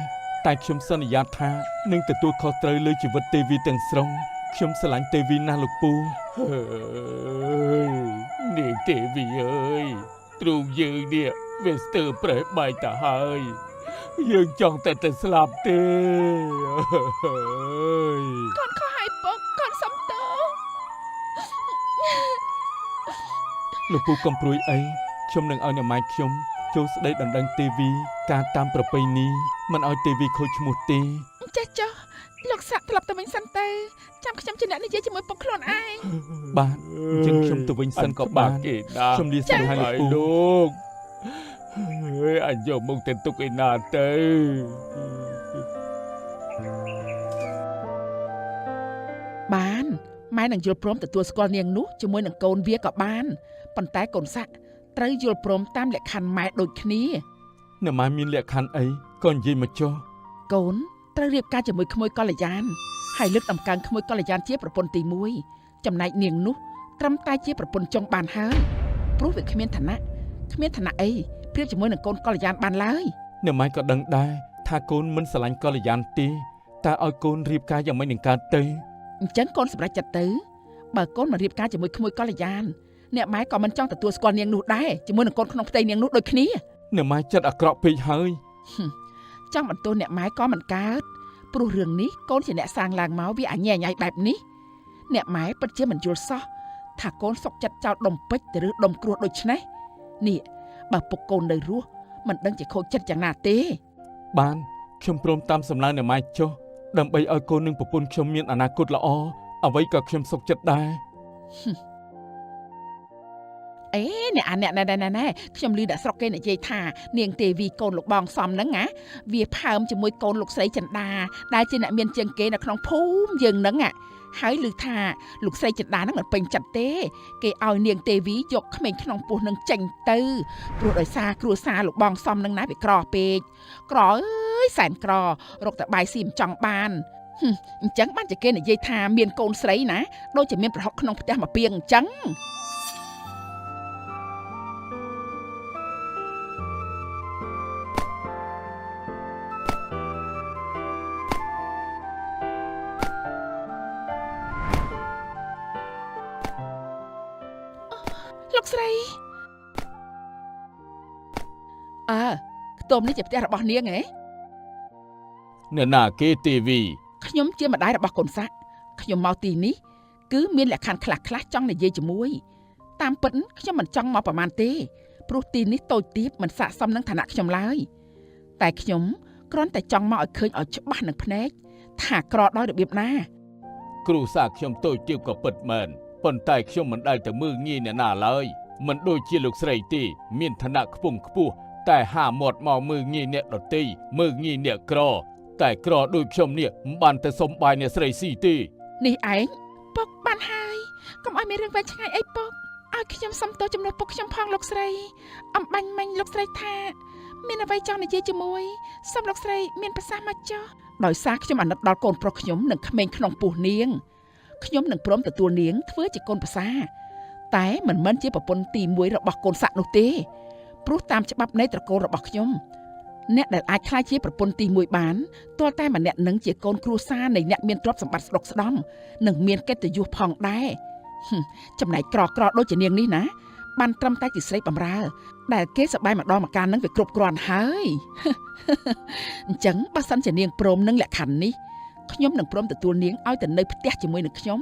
តែខ្ញុំសន្យាថានឹងទទួលខុសត្រូវលើជីវិតទេវីទាំងស្រុងខ្ញុំស្រឡាញ់ទេវីណាស់លោកពូ ហើយនាងទេវីអើយទ្រូងយើងនេះវាស្ទើរប្រេះបែកទៅហើយយើងចង់តែទៅស្លាប់ទេហើយ កូនខុសហើយពុកកូនសុំទោស លោកពូកុំព្រួយអីខ្ញុំនឹងឲ្យអ្នកម៉ែខ្ញុំចូលស្ដីដណ្ដឹងទេវីការតាមប្រពៃណីមិនឲ្យទេវីខូចឈ្មោះទេ ចេះចុះលោកសាក់ត្រឡប់ទៅវិញសិនទៅចាំខ្ញុំជាអ្នកនិយាយជាមួយពុកខ្លួនឯង បាទអញ្ចឹងខ្ញុំទៅវិញសិនក៏បាន គេណា ខ្ញុំលាសិនហើយលោកពូ លោក អើយអញយកមកទៅទុកឯណាទៅ បានម៉ែនឹងយល់ព្រមទទួលស្គាល់នាងនោះជាមួយនឹងកូនវាក៏បានប៉ុន្តែកូនស័ក្តិត្រូវយល់ព្រមតាមលក្ខខណ្ឌម៉ែដូចគ្នា អ្នកម៉ែមានលក្ខខណ្ឌអីក៏និយាយមកចុះ កូនត្រូវរៀបការជាមួយក្មួយកល្យានហើយលើកតម្កើងក្មួយកល្យានជាប្រពន្ធទី1ចំណែកនាងនោះត្រឹមតែជាប្រពន្ធចុងបានហើយព្រោះវាគ្មានឋានៈគ្មានឋានៈអីប្រៀបជាមួយនឹងកូនកល្យានបានឡើយ អ្នកម៉ែក៏ដឹងដែរថាកូនមិនស្រឡាញ់កល្យានទេតើឲ្យកូនរៀបការយ៉ាងម៉េចនឹងកើតទៅ អញ្ចឹងកូនសម្រេចចិត្តទៅបើកូនមិនរៀបការជាមួយក្មួយកល្យានអ្នកម៉ែក៏មិនចង់ទទួលស្គាល់នាងនោះដែរជាមួយនឹងកូនក្នុងផ្ទៃនាងនោះដូចគ្នា អ្នកម៉ែចិត្តអាក្រក់ពេកហើយ ចង់បន្ទោសអ្នកម៉ែក៏មិនកើតព្រោះរឿងនេះកូនជាអ្នកសាងឡើងមកវាអញែញ៉ៃបែបនេះអ្នកម៉ែពិតជាមិនយល់សោះថាកូនសុកចិត្តចោលដុំពេជ្រទៅរើសដុំគ្រោះដូច្នេះនេះបើពុកកូននៅរស់មិនដឹងជាខូចចិត្តយ៉ាងណាទេ បានខ្ញុំព្រមតាមសំណើអ្នកម៉ែចុះដើម្បីឲ្យកូននិងប្រពន្ធខ្ញុំមានអនាគតល្អអ្វីក៏ខ្ញុំសុខចិត្តដែរ អេអ្នកអាអ្នកណែណែណែណែខ្ញុំឮអ្នកស្រុកគេនិយាយថានាងទេវីកូនលោកបងសំហ្នឹងណាវាផើមជាមួយកូនលោកស្រីចិន្តាដែលជាអ្នកមានជាងគេនៅក្នុងភូមិយើងហ្នឹងណាហើយឮថាលោកស្រីចិន្តាហ្នឹងមិនពេញចិត្តទេគេឲ្យនាងទេវីយកក្មេងក្នុងពោះនឹងចេញទៅព្រោះដោយសារគ្រួសារលោកបងសំហ្នឹងណាវាក្រពេកក្រអើយសែនក្ររកតែបាយស៊ីមិនចង់បានហឹមអញ្ចឹងបានជាគេនិយាយថាមានកូនស្រីណាដូចជាមានប្រហុកក្នុងផ្ទះមួយពីងអញ្ចឹង លោកស្រីអើខ្ទមនេះជាផ្ទះរបស់នាងហ៎ អ្នកណាគេទេវី ខ្ញុំជាម្ដាយរបស់កូនស័ក្តិខ្ញុំមកទីនេះគឺមានលក្ខខណ្ឌខ្លះៗចង់និយាយជាមួយតាមពិតខ្ញុំមិនចង់មកប្រហែលទេព្រោះទីនេះតូចទាបមិនស័ក្តិសមនឹងឋានៈខ្ញុំឡើយតែខ្ញុំគ្រាន់តែចង់មកឲ្យឃើញឲ្យច្បាស់នឹងភ្នែកថាក្រដោយរបៀបណា គ្រូសាខ្ញុំតូចទាបក៏ពិតមែនប៉ុន្តែខ្ញុំមិនដែលទៅមើលងាយអ្នកណាឡើយមិនដូចជាលោកស្រីទេមានឋានៈខ្ពង់ខ្ពស់តែហាមាត់មកមើលងាយអ្នកដទៃមើលងាយអ្នកក្រតែក្រដូចខ្ញុំនេះមិនបានទៅសុំបាយអ្នកស្រីស៊ីទេ នេះឯងពុកបានហើយកុំឲ្យមានរឿងវែងឆ្ងាយអីពុកឲ្យខ្ញុំសុំទោសជំនួសពុកខ្ញុំផងលោកស្រីអំបញ្ញមិញលោកស្រីថាមានអ្វីចង់និយាយជាមួយសូមលោកស្រីមានប្រសាសន៍មកចុះដោយសារខ្ញុំអាណិតដល់កូនប្រុសខ្ញុំនិងក្មេងក្នុងពោះនាងខ្ញុំនឹងព្រមទទួលនាងធ្វើជាកូនប្រសាតែមិនមែនជាប្រពន្ធទី1របស់កូនស័ក្តិនោះទេព្រោះតាមច្បាប់នៃត្រកូលរបស់ខ្ញុំអ្នកដែលអាចក្លាយជាប្រពន្ធទី1បានទាល់តែម្នាក់នឹងជាកូនគ្រួសារនៃអ្នកមានទ្រព្យសម្បត្តិស្ដុកស្ដំនិងមានកិត្តិយសផងដែរហឹមចំណែកក្រក្រដូចជានាងនេះណាបានត្រឹមតែជាស្រីបំរើដែលគេសប្បាយម្ដងម្កាលនឹងវាគ្រប់គ្រាន់ហើយ អញ្ចឹងបើសិនជានាងព្រមនឹងលក្ខខណ្ឌនេះខ្ញុំនឹងព្រមទទួលនាងឲ្យទៅនៅផ្ទះជាមួយនឹងខ្ញុំ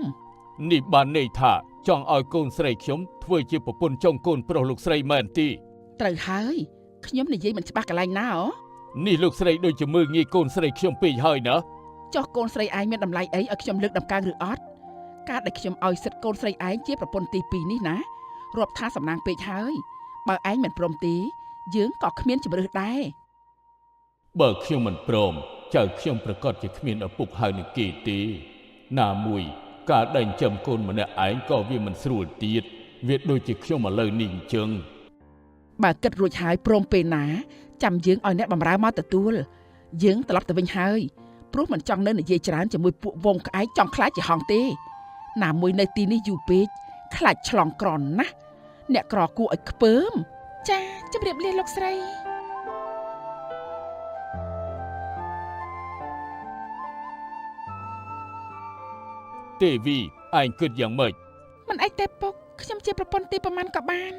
នេះបានន័យថាចង់ឲ្យកូនស្រីខ្ញុំធ្វើជាប្រពន្ធចុងកូនប្រុសលោកស្រីមែនទេ ត្រូវហើយខ្ញុំនិយាយមិនច្បាស់កន្លែងណាអូ នេះលោកស្រីដូចជាមើលងាយកូនស្រីខ្ញុំពេកហើយណា ចុះកូនស្រីឯងមានតម្លៃអីឲ្យខ្ញុំលើកតម្កើងឬអត់ការដែលខ្ញុំឲ្យសិទ្ធិកូនស្រីឯងជាប្រពន្ធទី2នេះណារាប់ថាសំណាងពេកហើយបើឯងមិនព្រមទេយើងក៏គ្មានជម្រើសដែរ បើខ្ញុំមិនព្រមចៅខ្ញុំប្រកាសជាគ្មានឪពុកហើយនឹងគេទេណាមួយការដេញចំកូនម្នាក់ឯងក៏វាមិនស្រួលទៀតវាដូចជាខ្ញុំឥឡូវនេះអញ្ចឹង បើគិតរួចហើយព្រមពេលណាចាំយើងឲ្យអ្នកបម្រើមកទទួលយើងត្រឡប់ទៅវិញហើយព្រោះមិនចង់នៅនិយាយច្រើនជាមួយពួកវងក្អែកចង់ខ្លាចជាហងទេណាមួយនៅទីនេះយូរពេកខ្លាចឆ្លងក្រណាស់អ្នកក្រគួរឲ្យខ្ពើមចាជម្រាបលាលោកស្រី ទេវីឯងគិតយ៉ាងម៉េច មិនអីទេពុកខ្ញុំជាប្រពន្ធទីប្រមាណក៏បាន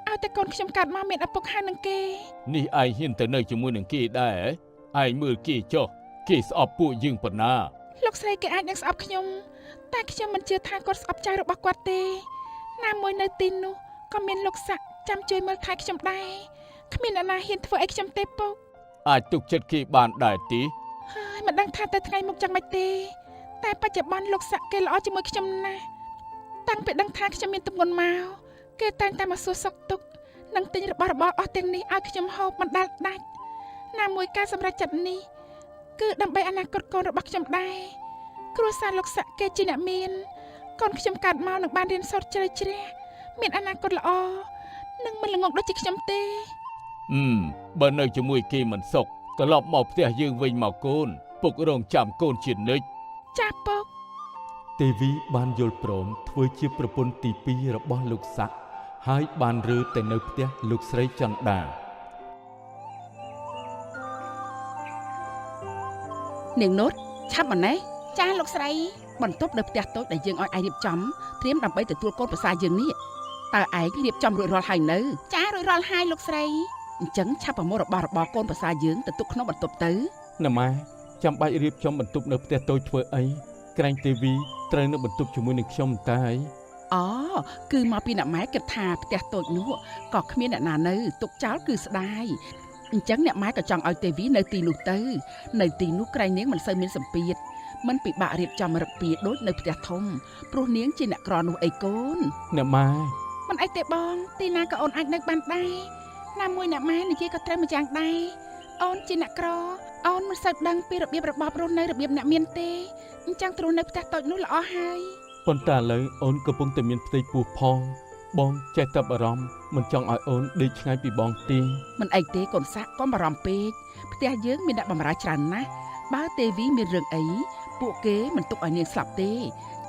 ឲ្យតែកូនខ្ញុំកើតមកមានឪពុកហើយនឹងគេ នេះឯងហ៊ានទៅនៅជាមួយនឹងគេដែរឯងមើលគេចុះគេស្អប់ពួកយើងប៉ុណ្ណា លោកស្រីគេអាចនឹងស្អប់ខ្ញុំតែខ្ញុំមិនជឿថាគាត់ស្អប់ចៅរបស់គាត់ទេណាមួយនៅទីនោះក៏មានលោកស័ក្តិចាំជួយមើលថែខ្ញុំដែរគ្មានអ្នកណាហ៊ានធ្វើអីខ្ញុំទេពុក អាចទុកចិត្តគេបានដែរទេ ហើយមិនដឹងថាទៅថ្ងៃមុខយ៉ាងម៉េចទេតែបច្ចុប្បន្នលោកស័ក្តិគេល្អជាមួយខ្ញុំណាស់តាំងពីដឹងថាខ្ញុំមានទម្ងន់មកគេតែងតែមកសួរសុខទុក្ខ និងទិញរបស់របរអស់ទាំងនេះឲ្យខ្ញុំហូបមិនដែលដាច់ណាមួយការសម្រេចចិត្តនេះគឺដើម្បីអនាគតកូនរបស់ខ្ញុំដែរគ្រួសារលោកស័កគេជាអ្នកមានកូនខ្ញុំកើតមកនឹងបានរៀនសូត្រជ្រៅជ្រះមានអនាគតល្អនិងមិនល្ងងដូចជាខ្ញុំទេ បើនៅជាមួយគេមិនសុខត្រឡប់មកផ្ទះយើងវិញមកកូនពុករងចាំកូនជានិច្ចចាស់ពុកទេវីបានយល់ព្រមធ្វើជាប្រពន្ធទី2របស់លោកស័កហើយបានរើទៅនៅផ្ទះលោកស្រីចន្ទានាងនុតឆាប់ម្នេះចាស់លោកស្រីបន្ទប់នៅផ្ទះតូចដែលយើងឲ្យឯងរៀបចំត្រៀមដើម្បីទទួលកូនប្រសាយើងនេះតើឯងរៀបចំរួចរាល់ហើយនៅចាស់រួចរាល់ហើយលោកស្រីអញ្ចឹងឆាប់ប្រមូលរបស់របរកូនប្រសាយើងទៅទុកក្នុងបន្ទប់ទៅណាម៉ែចាំបាច់រៀបចំបន្ទប់នៅផ្ទះតូចធ្វើអីក្រែងទេវីត្រូវនៅបន្ទប់ជាមួយនឹងខ្ញុំតើអីអូគឺមកពីអ្នកម៉ែគិតថាផ្ទះតូចនោះក៏គ្មានអ្នកណានៅទុកចោលគឺស្ដាយអញ្ចឹងអ្នកម៉ែក៏ចង់ឲ្យទេវីនៅទីនោះទៅនៅទីនោះក្រែងនាងមិនសូវមានសម្ពាធមិនពិបាករៀបចំរឹកពីដូចនៅផ្ទះធំព្រោះនាងជាអ្នកក្រនោះអីកូនអ្នកម៉ែមិនអីទេបងទីណាក៏អូនអាចនៅបានដែរណាមួយអ្នកម៉ែនិយាយក៏ត្រូវម្យ៉ាងដែរអូនជាអ្នកក្រអូនមិនសូវដឹងពីរបៀបរបបរស់នៅរបៀបអ្នកមានទេអញ្ចឹងទ្រង់នៅផ្ទះតូចនោះល្អហើយប៉ុន្តែឥឡូវអូនកំពុងតែមានផ្ទៃពោះផងបងចេះតែបារម្ភមិនចង់ឲ្យអូនដេកឆ្ងាយពីបងទេមិនអីទេកូនសាក់កុំបារម្ភពេកផ្ទះយើងមានអ្នកបម្រើច្រើនណាស់បើទេវីមានរឿងអីពួកគេមិនទុកឲ្យនាងស្លាប់ទេ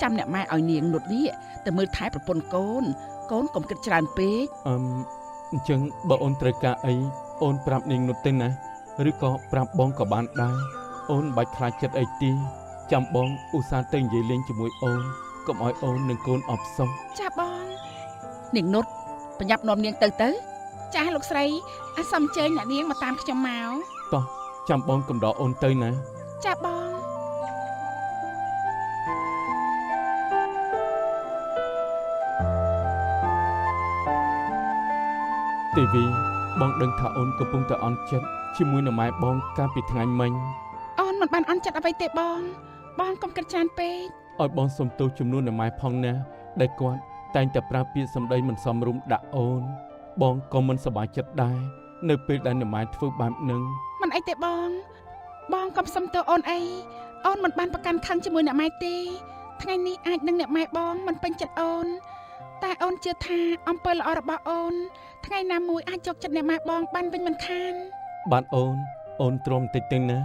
ចាំអ្នកម៉ែឲ្យនាងនុតនេះទៅមើលថែប្រពន្ធកូនកូនកុំគិតច្រើនពេកអញ្ចឹងបើអូនត្រូវការអីអូនប្រាប់នាងនុតទេណាឬក៏ប្រាប់បងក៏បានដែរអូនមិនបាច់ខ្លាចចិត្តអីទេចាំបងឧស្សាហ៍ទៅនិយាយលេងជាមួយអូនកុំឲ្យអូននិងកូនអផ្សុកចាបងនាងនុតប្រញាប់នាំនាងទៅទៅចាលោកស្រីអាសូមអញ្ជើញអ្នកនាងមកតាមខ្ញុំមកតោះចាំបងកំដរអូនទៅណាចាបងទេវីបងដឹងថាអូនកំពុងតែអន់ចិត្តជាមួយនឹងម៉ែបងកាលពីថ្ងៃមិញអូនមិនបានអន់ចិត្តអ្វីទេបងបងកុំគិតច្រើនពេកឲ្យបងសុំទោសជំនួសនឹងម៉ែផងណាដែលគាត់តែងតែប្រើពាក្យសម្ដីមិនសមរម្យដាក់អូនបងក៏មិនសប្បាយចិត្តដែរនៅពេលដែលនឹងម៉ែធ្វើបែបនឹងមិនអីទេបងបងកុំសុំទោសអូនអីអូនមិនបានប្រកាន់ខឹងជាមួយអ្នកម៉ែទេថ្ងៃនេះអាចនឹងអ្នកម៉ែបងមិនពេញចិត្តអូនតែអូនជឿថាអំពើល្អរបស់អូនថ្ងៃណាមួយអាចយកចិត្តអ្នកម៉ែបងបានវិញមិនខានបាទអូនអូនទ្រាំតិចទៅណា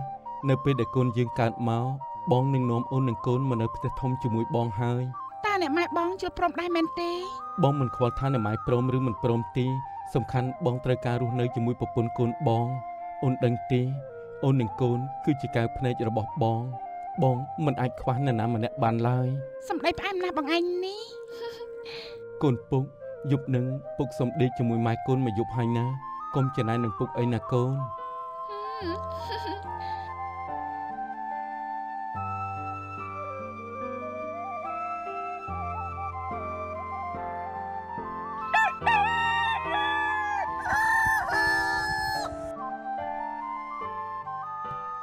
នៅពេលដែលកូនយើងកើតមកបងនឹងនាំអូននិងកូនមកនៅផ្ទះធំជាមួយបងហើយតើអ្នកម៉ែបងយល់ព្រមដែរមែនទេបងមិនខ្វល់ថាអ្នកម៉ែព្រមឬមិនព្រមទេសំខាន់បងត្រូវការរស់នៅជាមួយប្រពន្ធកូនបងអូនដឹងទេអូននិងកូនគឺជាកែវភ្នែករបស់បងបងមិនអាចខ្វះនរណាម្នាក់បានឡើយសម្ដីផ្អែមណាស់បងឯងនេះកូនពុកយប់នឹងពុកសុំដេកជាមួយម៉ែកូនមកយប់ហើយណាកុំចំណែននឹងពុកអីណាកូន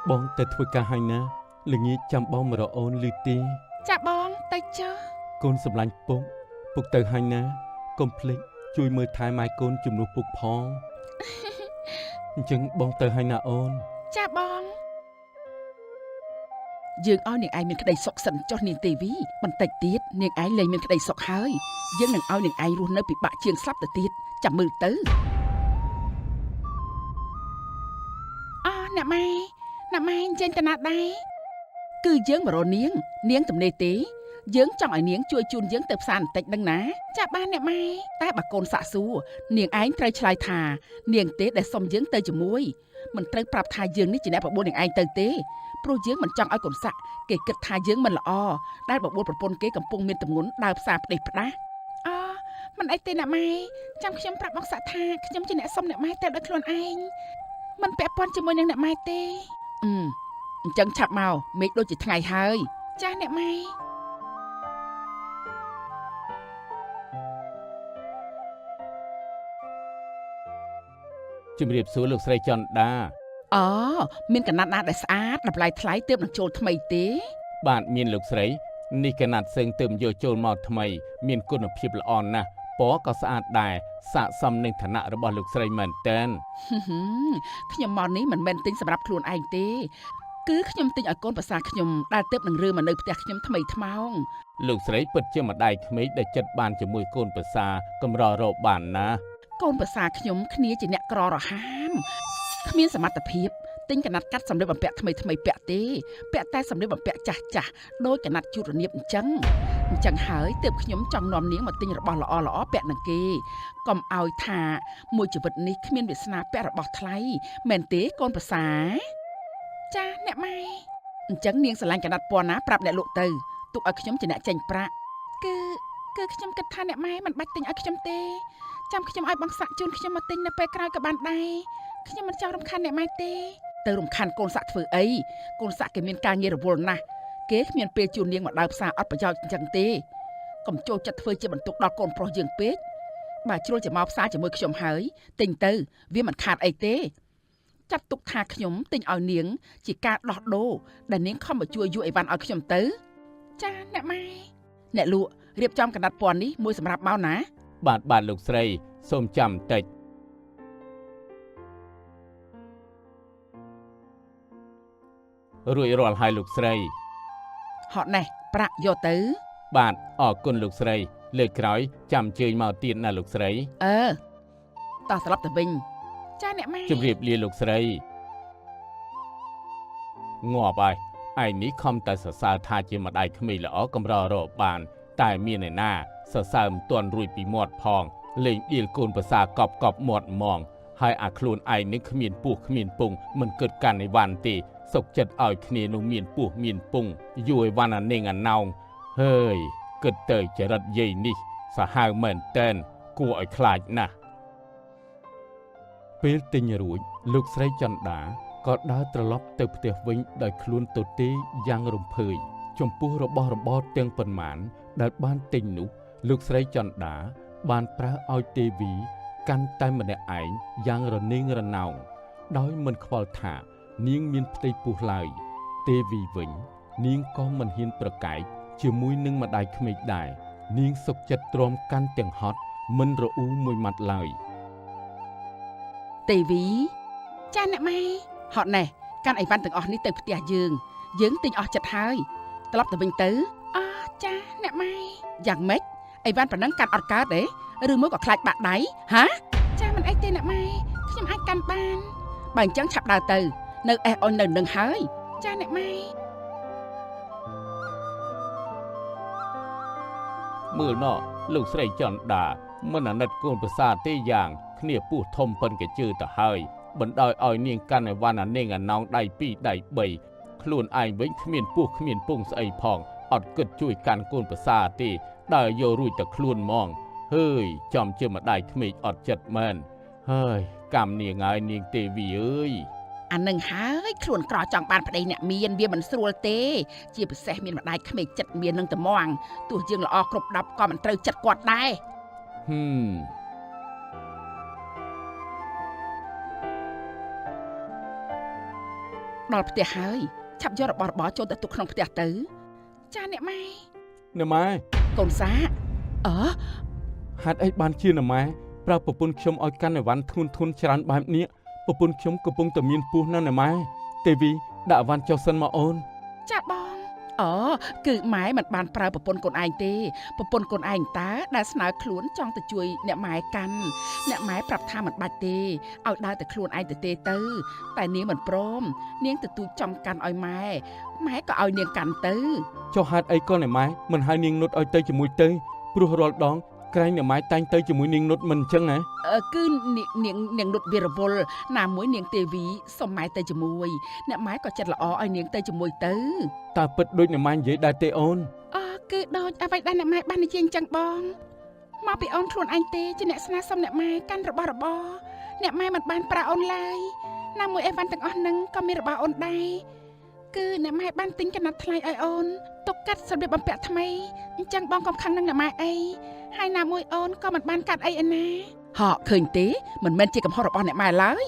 បងទៅធ្វើការហើយណាល្ងាចចាំបងមករកអូនឮទេចាបងទៅចុះកូនសម្លាញ់ពុកពុកទៅហើយណាកុំភ្លេចជួយមើលថែម៉ែកូនជំនួសពុកផងអញ្ចឹងបងទៅហើយណាអូនចាបងយើងឲ្យនាងឯងមានក្តីសុខសិនចុះនាងទេវីបន្តិចទៀតនាងឯងលែងមានក្តីសុខហើយយើងនឹងឲ្យនាងឯងរស់នៅពិបាកជាងស្លាប់ទៅទៀតចាំមើលទៅអូអ្នកម៉ែអ្នកម៉ែអញ្ចឹងតាណាដែរគឺយើងមករកនាងនាងទំនេរទេយើងចង់ឲ្យនាងជួយជូនយើងទៅផ្សារបន្តិចដឹងណាចាបានអ្នកម៉ែតែបើកូនសាក់សួរនាងឯងត្រូវឆ្លើយថានាងទេដែលសុំយើងទៅជាមួយមិនត្រូវប្រាប់ថាយើងនេះជាអ្នកបបួលនាងឯងទៅទេព្រោះយើងមិនចង់ឲ្យកូនសាក់គេគិតថាយើងមិនល្អដែលបបួលប្រពន្ធគេកំពុងមានទម្ងន់ដើរផ្សារផ្ដេសផ្ដាស់អូមិនអីទេអ្នកម៉ែចាំខ្ញុំប្រាប់បងសាក់ថាខ្ញុំជាអ្នកសុំអ្នកម៉ែទៅដោយខ្លួនឯងមិនពាក់ព័ន្ធជាមួយនឹងអ្នកម៉ែទេអញ្ចឹងឆាប់មកមេឃដូចជាថ្ងៃហើយចាស់អ្នកម៉ែ ជំរាបសួរលោកស្រីចន្ទាអូមានកណាត់ណាដែលស្អាតតម្លៃថ្លៃទើបនឹងចូលថ្មីទេបាទមានលោកស្រីនេះកណាត់សឹងទើបយកចូលមកថ្មីមានគុណភាពល្អណាស់ ពណ៌ក៏ស្អាតដែរស័ក្តិសមនឹងឋានៈរបស់លោកស្រីមែនទែន ហឹមខ្ញុំមកនេះមិនមែនទិញសម្រាប់ខ្លួនឯងទេគឺខ្ញុំទិញឲ្យកូនប្រសាខ្ញុំដែលទើបនឹងរើមកនៅផ្ទះខ្ញុំថ្មីថ្មោង លោកស្រីពិតជាម្ដាយក្មេកដែលចិត្តបានជាមួយកូនប្រសាកម្ររកបានណាស់ កូនប្រសាខ្ញុំគ្នាជាអ្នកក្ររហាមគ្មានសមត្ថភាពទិញកណាត់កាត់សម្លៀកបំពាក់ថ្មីថ្មីពាក់ទេពាក់តែសម្លៀកបំពាក់ចាស់ចាស់ដោយកណាត់ជូតរនៀបអញ្ចឹងអញ្ចឹងហើយទើបខ្ញុំចង់នាំនាងមកទិញរបស់ល្អល្អពាក់នឹងគេកុំឲ្យថាមួយជីវិតនេះគ្មានវាសនាពាក់របស់ថ្លៃមែនទេកូនប្រសា ចាអ្នកម៉ែ អញ្ចឹងនាងស្រឡាញ់កណាត់ពណ៌ណាប្រាប់អ្នកលក់ទៅទុកឲ្យខ្ញុំជាអ្នកចេញប្រាក់ គឺគឺខ្ញុំគិតថាអ្នកម៉ែមិនបាច់ទិញឲ្យខ្ញុំទេចាំខ្ញុំឲ្យបងសាក់ជូនខ្ញុំមកទិញនៅពេលក្រោយក៏បានដែរខ្ញុំមិនចង់រំខានអ្នកម៉ែទេ ទៅរំខានកូនសាក់ធ្វើអីកូនសាក់គេមានការងាររវល់ណាស់គេគ្មានពេលជូននាងមកដើរផ្សារអត់ប្រយោជន៍អញ្ចឹងទេកុំចូលចិត្តធ្វើជាបន្ទុកដល់កូនប្រុសយើងពេកបើជ្រុលជាមកផ្សារជាមួយខ្ញុំហើយទិញទៅវាមិនខាតអីទេចាត់ទុកថាខ្ញុំទិញឲ្យនាងជាការដោះដូរដែលនាងខំមកជួយយួរអីវ៉ាន់ឲ្យខ្ញុំទៅ ចាអ្នកម៉ែ អ្នកលក់រៀបចំកណ្ដាត់ពណ៌នេះមួយសម្រាប់មកណា បាទបាទលោកស្រីសូមចាំបន្តិចរួចរាល់ហើយលោកស្រី ហត់ណេះប្រាក់យកទៅ បាទអរគុណលោកស្រីលើកក្រោយចាំជើញមកទៀតណាលោកស្រី អឺតោះត្រឡប់ទៅវិញ ចាអ្នកម៉ែ ជម្រាបលាលោកស្រីងាប់ហើយឯងនេះខំតែសរសើរថាជាម្ដាយក្មេកល្អកម្ររកបានតែមានឯណាសរសើរមិនទាន់រួចពីមាត់ផងលេងដៀលកូនប្រសាកប់កប់មាត់ហ្មងហើយអាខ្លួនឯងនេះគ្មានពោះគ្មានពងមិនគិតកាន់អីវ៉ាន់ទេសុកចិត្តឲ្យគ្នានោះមានពោះមានពងយួរអីវ៉ាន់អានាងអាណោងហើយគិតទៅចរិតយាយនេះសាហាវមែនតែនគួរឲ្យខ្លាចណាស់ពេលទិញរួចលោកស្រីចន្ទាក៏ដើរត្រឡប់ទៅផ្ទះវិញដោយខ្លួនទទេយ៉ាងរំភើយចំពោះរបស់របរទាំងប៉ុន្មានដែលបានទិញនោះលោកស្រីចន្ទាបានប្រើឲ្យទេវីកាន់តែម្នាក់ឯងយ៉ាងរនេងរណោងដោយមិនខ្វល់ថានាងមានផ្ទៃពោះឡើយទេវីវិញនាងក៏មិនហ៊ានប្រកែកជាមួយនឹងម្ដាយក្មេកដែរនាងសុខចិត្តទ្រាំកាន់ទាំងហត់មិនរអ៊ូមួយម៉ាត់ឡើយ ទេវី ចាអ្នកម៉ែ ហត់ណេះកាន់អីវ៉ាន់ទាំងអស់នេះទៅផ្ទះយើងយើងទិញអស់ចិត្តហើយត្រឡប់ទៅវិញទៅ អចាអ្នកម៉ែ យ៉ាងម៉េចអីវ៉ាន់ប៉ុណ្ណឹងកាន់អត់កើតទេឬមួយក៏ខ្លាចបាក់ដៃហា ចាមិនអីទេអ្នកម៉ែខ្ញុំអាចកាន់បាន បើអញ្ចឹងឆាប់ដើរទៅនៅអេះអុញនៅនឹងហើយ ចាអ្នកម៉ែ មើលណោះលោកស្រីចន្ទាមិនអាណិតកូនប្រសាទេយ៉ាងគ្នាពោះធំប៉ុនកជើទៅហើយបណ្ដោយឲ្យនាងកាន់អីវ៉ាន់អានាងអាណោងដៃ2ដៃ3ខ្លួនឯងវិញគ្មានពោះគ្មានពងស្អីផងអត់គិតជួយកាន់កូនប្រសាទេដើរយករួចតែខ្លួនហ្មងហើយចំជាម្ដាយក្មេកអត់ចិត្តមែនហើយកម្មនាងហើយនាងទេវីអើយ អានឹងហើយខ្លួនក្រចង់បានប្តីអ្នកមានវាមិនស្រួលទេជាពិសេសមានម្ដាយក្មេកចិត្តមាននឹងត្មងទោះយើងល្អគ្រប់10ក៏មិនត្រូវចិត្តគាត់ដែរ ហឹម ដល់ផ្ទះហើយឆាប់យករបស់របរចូលទៅទុកក្នុងផ្ទះទៅ ចាអ្នកម៉ែ អ្នកម៉ែ កូនសាអឺ ហេតុអីបានជាអ្នកម៉ែប្រើប្រពន្ធខ្ញុំឲ្យកាន់អីវ៉ាន់ធ្ងន់ធ្ងរច្រើនបែបនេះប្រពន្ធខ្ញុំកំពុងតែមានពោះណាស់អ្នកម៉ែទេវីដាក់អីវ៉ាន់ចុះសិនមកអូន ចាបង អូគឺម៉ែមិនបានប្រើប្រពន្ធកូនឯងទេប្រពន្ធកូនឯងតើដែលស្នើខ្លួនចង់ទៅជួយអ្នកម៉ែកាន់អ្នកម៉ែប្រាប់ថាមិនបាច់ទេឲ្យដើរតែខ្លួនឯងទៅទេទៅតែនាងមិនព្រមនាងទទូចចង់កាន់ឲ្យម៉ែម៉ែក៏ឲ្យនាងកាន់ទៅ ចុះហេតុអីក៏អ្នកម៉ែមិនហៅនាងនុតឲ្យទៅជាមួយទៅព្រោះរាល់ដងក្រែងអ្នកម៉ែតែងទៅជាមួយនាងនុតមិនអញ្ចឹងហ៎ គឺនាងនាងនុតវារវល់ណាមួយនាងទេវីសុំម៉ែទៅជាមួយអ្នកម៉ែក៏ចិត្តល្អឲ្យនាងទៅជាមួយទៅ តើពិតដូចអ្នកម៉ែនិយាយដែរទេអូន អគឺដូចអ្វីដែលអ្នកម៉ែបាននិយាយអញ្ចឹងបងមកពីអូនខ្លួនឯងទេជាអ្នកស្នើសុំអ្នកម៉ែកាន់របស់របរអ្នកម៉ែមិនបានប្រើអូនឡើយណាមួយអីវ៉ាន់ទាំងអស់ហ្នឹងក៏មានរបស់អូនដែរគឺអ្នកម៉ែបានទិញកណាត់ថ្លៃឲ្យអូនទុកកាត់សម្លៀកបំពាក់ថ្មីអញ្ចឹងបងកុំខឹងនឹងអ្នកម៉ែអីហើយណាមួយអូនក៏មិនបានកាត់អីឯណា ហកឃើញទេមិនមែនជាកំហុសរបស់អ្នកម៉ែឡើយ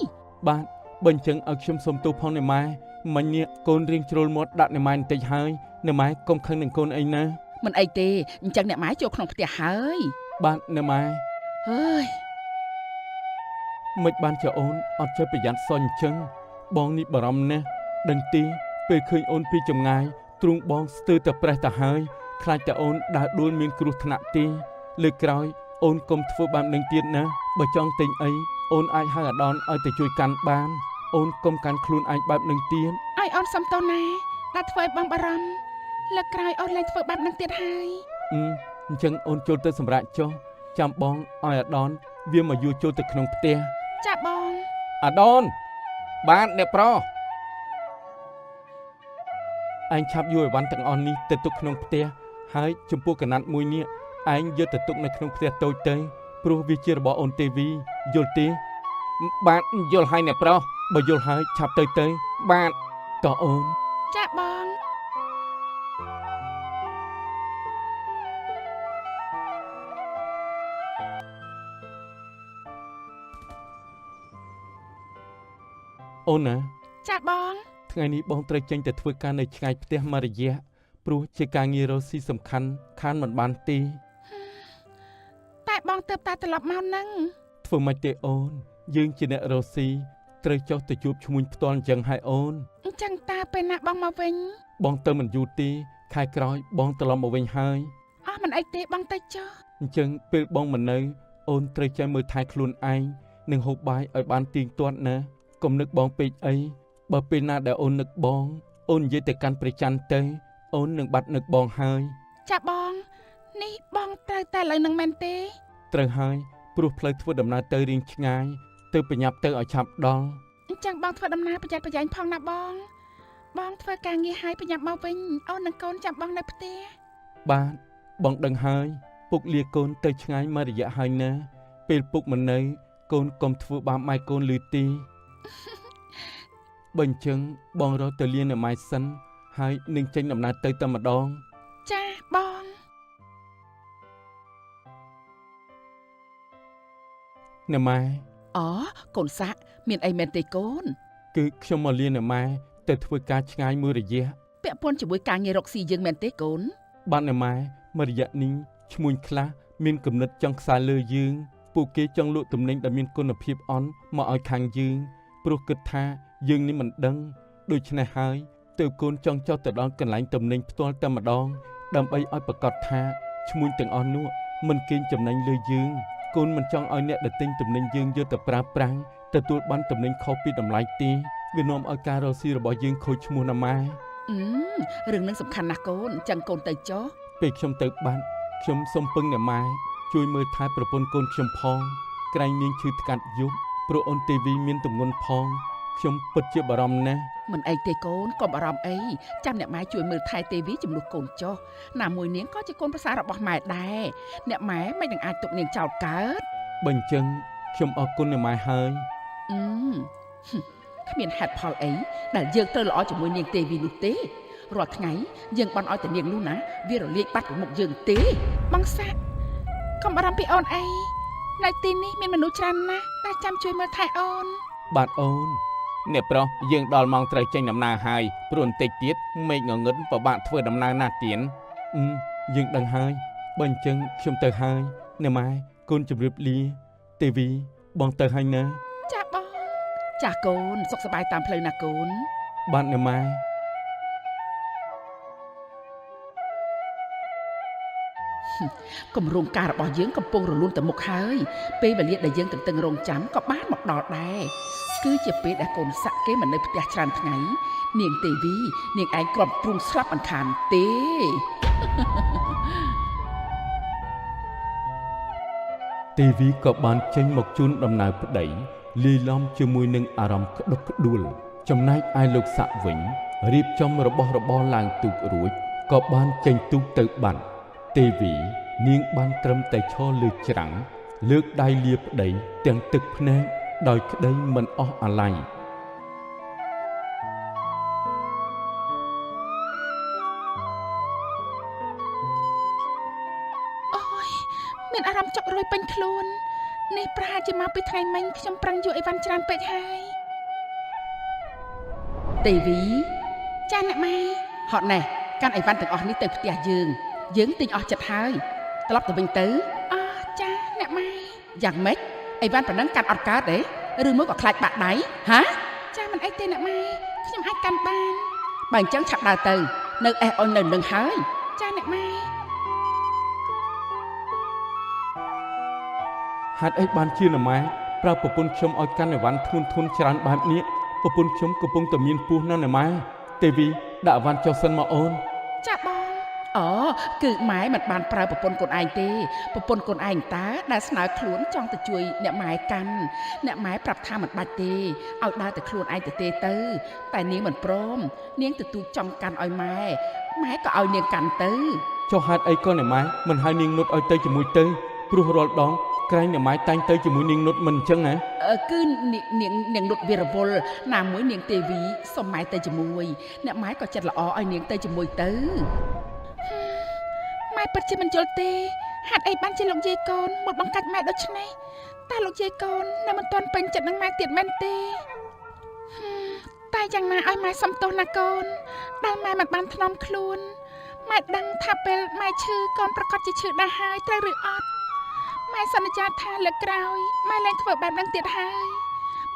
បាទបើអញ្ចឹងឲ្យខ្ញុំសុំទោសផងអ្នកម៉ែមិញនេះកូនរៀងជ្រុលមាត់ដាក់អ្នកម៉ែបន្តិចហើយអ្នកម៉ែកុំខឹងនឹងកូនអីណា មិនអីទេអញ្ចឹងអ្នកម៉ែចូលក្នុងផ្ទះហើយ បាទអ្នកម៉ែ ហើយ មិនបានជាអូនអត់ចេះប្រយ័ត្នសោះអញ្ចឹងបងនេះបារម្ភណាស់ដឹងទីពេលឃើញអូនពីចម្ងាយទ្រូងបងស្ទើរតែប្រេះទៅហើយខ្លាចតែអូនដើរដួលមានគ្រោះថ្នាក់ទេលើកក្រោយអូនកុំធ្វើបែបនឹងទៀតណាបើចង់ទិញអីអូនអាចហៅអាដនឲ្យទៅជួយកាន់បានអូនកុំកាន់ខ្លួនឯងបែបនឹងទៀត ឲ្យអូនសុំទោសណាដែលធ្វើឲ្យបងបារម្ភលើកក្រោយអូនលែងធ្វើបែបនឹងទៀតហើយ អឺអញ្ចឹងអូនចូលទៅសម្រាកចុះចាំបងឲ្យអាដនវាមកយួរចូលទៅក្នុងផ្ទះ ចាបង អាដន បាទអ្នកប្រុស ឯងឆាប់យកអីវ៉ាន់ទាំងអស់នេះទៅទុកក្នុងផ្ទះហើយចំពោះកណាត់មួយនេះឯងយកទៅទុកនៅក្នុងផ្ទះតូចទៅព្រោះវាជារបស់អូនទេវីយល់ទេ បាទយល់ហើយអ្នកប្រុស បើយល់ហើយឆាប់ទៅទៅ បាទ តោះអូន ចាបង អូនណា ចាបង ថ្ងៃនេះបងត្រូវចេញទៅធ្វើការនៅឆ្ងាយផ្ទះមួយរយៈព្រោះជាការងាររកស៊ីសំខាន់ខានមិនបានទេ តែបងទៅតែត្រឡប់មកនឹង ធ្វើម៉េចទេអូនយើងជាអ្នករកស៊ីត្រូវចុះទៅជួបឈ្មួញផ្ទាល់អញ្ចឹងហើយអូន អញ្ចឹងតើពេលណាបងមកវិញ បងទៅមិនយូរទេខែក្រោយបងត្រឡប់មកវិញហើយ អស់មិនអីទេបងទៅចុះ អញ្ចឹងពេលបងមិននៅអូនត្រូវចេះមើលថែខ្លួនឯងនិងហូបបាយឲ្យបានទៀងទាត់ណាកុំនឹកបងពេកអីបើពេលណាដែលអូននឹកបងអូននិយាយទៅកាន់ព្រះច័ន្ទទៅអូននឹងបាត់នឹកបងហើយ ចាបងនេះបងត្រូវតែឥឡូវនឹងមែនទេ ត្រូវហើយព្រោះផ្លូវធ្វើដំណើរទៅរៀងឆ្ងាយទៅប្រញាប់ទៅឲ្យឆាប់ដល់ អញ្ចឹងបងធ្វើដំណើរប្រយ័ត្នប្រយែងផងណាបងបងធ្វើការងារហើយប្រញាប់មកវិញអូននិងកូនចាំបងនៅផ្ទះ បាទបងដឹងហើយពុកលាកូនទៅឆ្ងាយមួយរយៈហើយណាពេលពុកមិននៅកូនកុំធ្វើបាបម៉ែកូនឮទីបើអញ្ចឹងបងរកទៅលាអ្នកម៉ែសិនហើយនឹងចេញដំណើរទៅតែម្ដង ចាបង អ្នកម៉ែ អូកូនសាក់មានអីមែនទេកូន គឺខ្ញុំមកលាអ្នកម៉ែទៅធ្វើការឆ្ងាយមួយរយៈ ពាក់ព័ន្ធជាមួយការងាររកស៊ីយើងមែនទេកូន បាទអ្នកម៉ែមួយរយៈនេះឈ្មួញខ្លះមានគំនិតចង់ខ្សែលើយើងពួកគេចង់លក់ទំនិញដែលមានគុណភាពអន់មកឲ្យខាងយើងព្រោះគិតថាយើងនេះមិនដឹងដូច្នេះហើយទើបកូនចង់ចុះទៅដល់កន្លែងទំនិញផ្ទាល់តែម្ដងដើម្បីឲ្យប្រកាសថាឈ្មួញទាំងអស់នោះមិនកេងចំណេញលើយើងកូនមិនចង់ឲ្យអ្នកដែលទិញទំនិញយើងយកទៅប្រើប្រាស់ទទួលបានទំនិញខុសពីតម្លៃទេវានាំឲ្យការរកស៊ីរបស់យើងខូចឈ្មោះណាម៉ែ អឺរឿងនឹងសំខាន់ណាស់កូនអញ្ចឹងកូនទៅចុះ ពេលខ្ញុំទៅបាត់ខ្ញុំសូមពឹងអ្នកម៉ែជួយមើលថែប្រពន្ធកូនខ្ញុំផងក្រែងនាងឈឺថ្កាត់យប់ព្រោះអូនទេវីមានទម្ងន់ផងខ្ញុំពិតជាបារម្ភណាស់ មិនអីទេកូនកុំបារម្ភអីចាំអ្នកម៉ែជួយមើលថែទេវីជំនួសកូនចុះណាមួយនាងក៏ជាកូនប្រសាររបស់ម៉ែដែរអ្នកម៉ែមិននឹងអាចទុកនាងចោលកើត បើអញ្ចឹងខ្ញុំអរគុណអ្នកម៉ែហើយ អឺហឹមគ្មានហេតុផលអីដែលយើងត្រូវល្អជាមួយនាងទេវីនោះទេរាល់ថ្ងៃយើងបន់ឲ្យតែនាងនោះណាវារលាយបាត់ពីមុខយើងទេ បងសាក់កុំបារម្ភពីអូនអីនៅទីនេះមានមនុស្សច្រើនណាស់ដែលចាំជួយមើលថែអូន បាទអូន អ្នកប្រុសយើងដល់ម៉ោងត្រូវចេញដំណើរហើយព្រោះបន្តិចទៀតមេឃងងឹតពិបាកធ្វើដំណើរណាស់ទៀន អឺយើងដឹងហើយបើអញ្ចឹងខ្ញុំទៅហើយអ្នកម៉ែកូនជម្រាបលាទេវីបងទៅហើយណា ចាបង ចាស់កូនសុខសប្បាយតាមផ្លូវណាកូន បាទអ្នកម៉ែ គម្រោងការរបស់យើងកំពុងរលូនទៅមុខហើយពេលវេលាដែលយើងទន្ទឹងរង់ចាំក៏បានមកដល់ដែរគឺជាពេលដែលកូនសាក់គេមិននៅផ្ទះច្រើនថ្ងៃនាងទេវីនាងឯងគ្រាំទ្រូងស្លាប់មិនខានទេ ទេវីក៏បានចេញមកជូនដំណើរប្តីលាយឡំជាមួយនឹងអារម្មណ៍ក្តុកក្តួលចំណែកឯលោកសាក់វិញរៀបចំរបស់របរឡើងទូករួចក៏បានចេញទូកទៅបាត់ទេវីនាងបានត្រឹមតែឈរលើច្រាំងលើកដៃលាប្តីទាំងទឹកភ្នែកដោយក្តីមិនអស់អាល័យ អូយមានអារម្មណ៍ចុករយពេញខ្លួននេះប្រហែលជាមកពីថ្ងៃមិញខ្ញុំប្រឹងយកអីវ៉ាន់ច្រើនពេកហើយ ទេវី ចាអ្នកម៉ែ ហត់ណែកាន់អីវ៉ាន់ទាំងអស់នេះទៅផ្ទះយើងយើងទិញអស់ចិត្តហើយត្រឡប់ទៅវិញទៅ អោះ យ៉ាងម៉េចអីវ៉ាន់ប៉ុណ្ណឹងកាន់អត់កើតទេឬមួយក៏ខ្លាចបាក់ដៃហា ចាមិនអីទេអ្នកម៉ែខ្ញុំអាចកាន់បាន បើអញ្ចឹងឆាប់ដើរទៅនៅអេះអុញនៅនឹងហើយ ចាអ្នកម៉ែ ហេតុអីបានជាអ្នកម៉ែប្រើប្រពន្ធខ្ញុំឲ្យកាន់អីវ៉ាន់ធ្ងន់ធ្ងន់ច្រើនបែបនេះប្រពន្ធខ្ញុំកំពុងតែមានពោះណាស់អ្នកម៉ែទេវីដាក់អីវ៉ាន់ចុះសិនមកអូន ចាបង អូគឺម៉ែមិនបានប្រើប្រពន្ធខ្លួនឯងទេប្រពន្ធខ្លួនឯងតើដែលស្នើខ្លួនចង់ទៅជួយអ្នកម៉ែកាន់អ្នកម៉ែប្រាប់ថាមិនបាច់ទេឲ្យដើរតែខ្លួនឯងទៅទេទៅតែនាងមិនព្រមនាងទទូចចង់កាន់ឲ្យម៉ែម៉ែក៏ឲ្យនាងកាន់ទៅ ចុះហេតុអីក៏អ្នកម៉ែមិនហៅនាងនុតឲ្យទៅជាមួយទៅព្រោះរាល់ដងក្រែងអ្នកម៉ែតែងទៅជាមួយនាងនុតមិនអញ្ចឹងណា គឺនាងនាងនុតវីរវលណាមួយនាងទេវីសុំម៉ែទៅជាមួយអ្នកម៉ែក៏ចិត្តល្អឲ្យនាងទៅជាមួយទៅ ម៉ែពិតជាមិនយល់ទេហេតុអីបានជាលោកយាយកូនមកបង្កាច់ម៉ែដូច្នេះតើលោកយាយកូននៅមិនទាន់ពេញចិត្តនឹងម៉ែទៀតមែនទេតែយ៉ាងណាឲ្យម៉ែសុំទោសណាកូនដែលម៉ែមិនបានថ្នមខ្លួនម៉ែដឹងថាពេលម៉ែឈឺកូនប្រកាសជាឈឺដែរហើយត្រូវឬអត់ម៉ែសន្យាថាលើកក្រោយម៉ែលែងធ្វើបែបហ្នឹងទៀតហើយ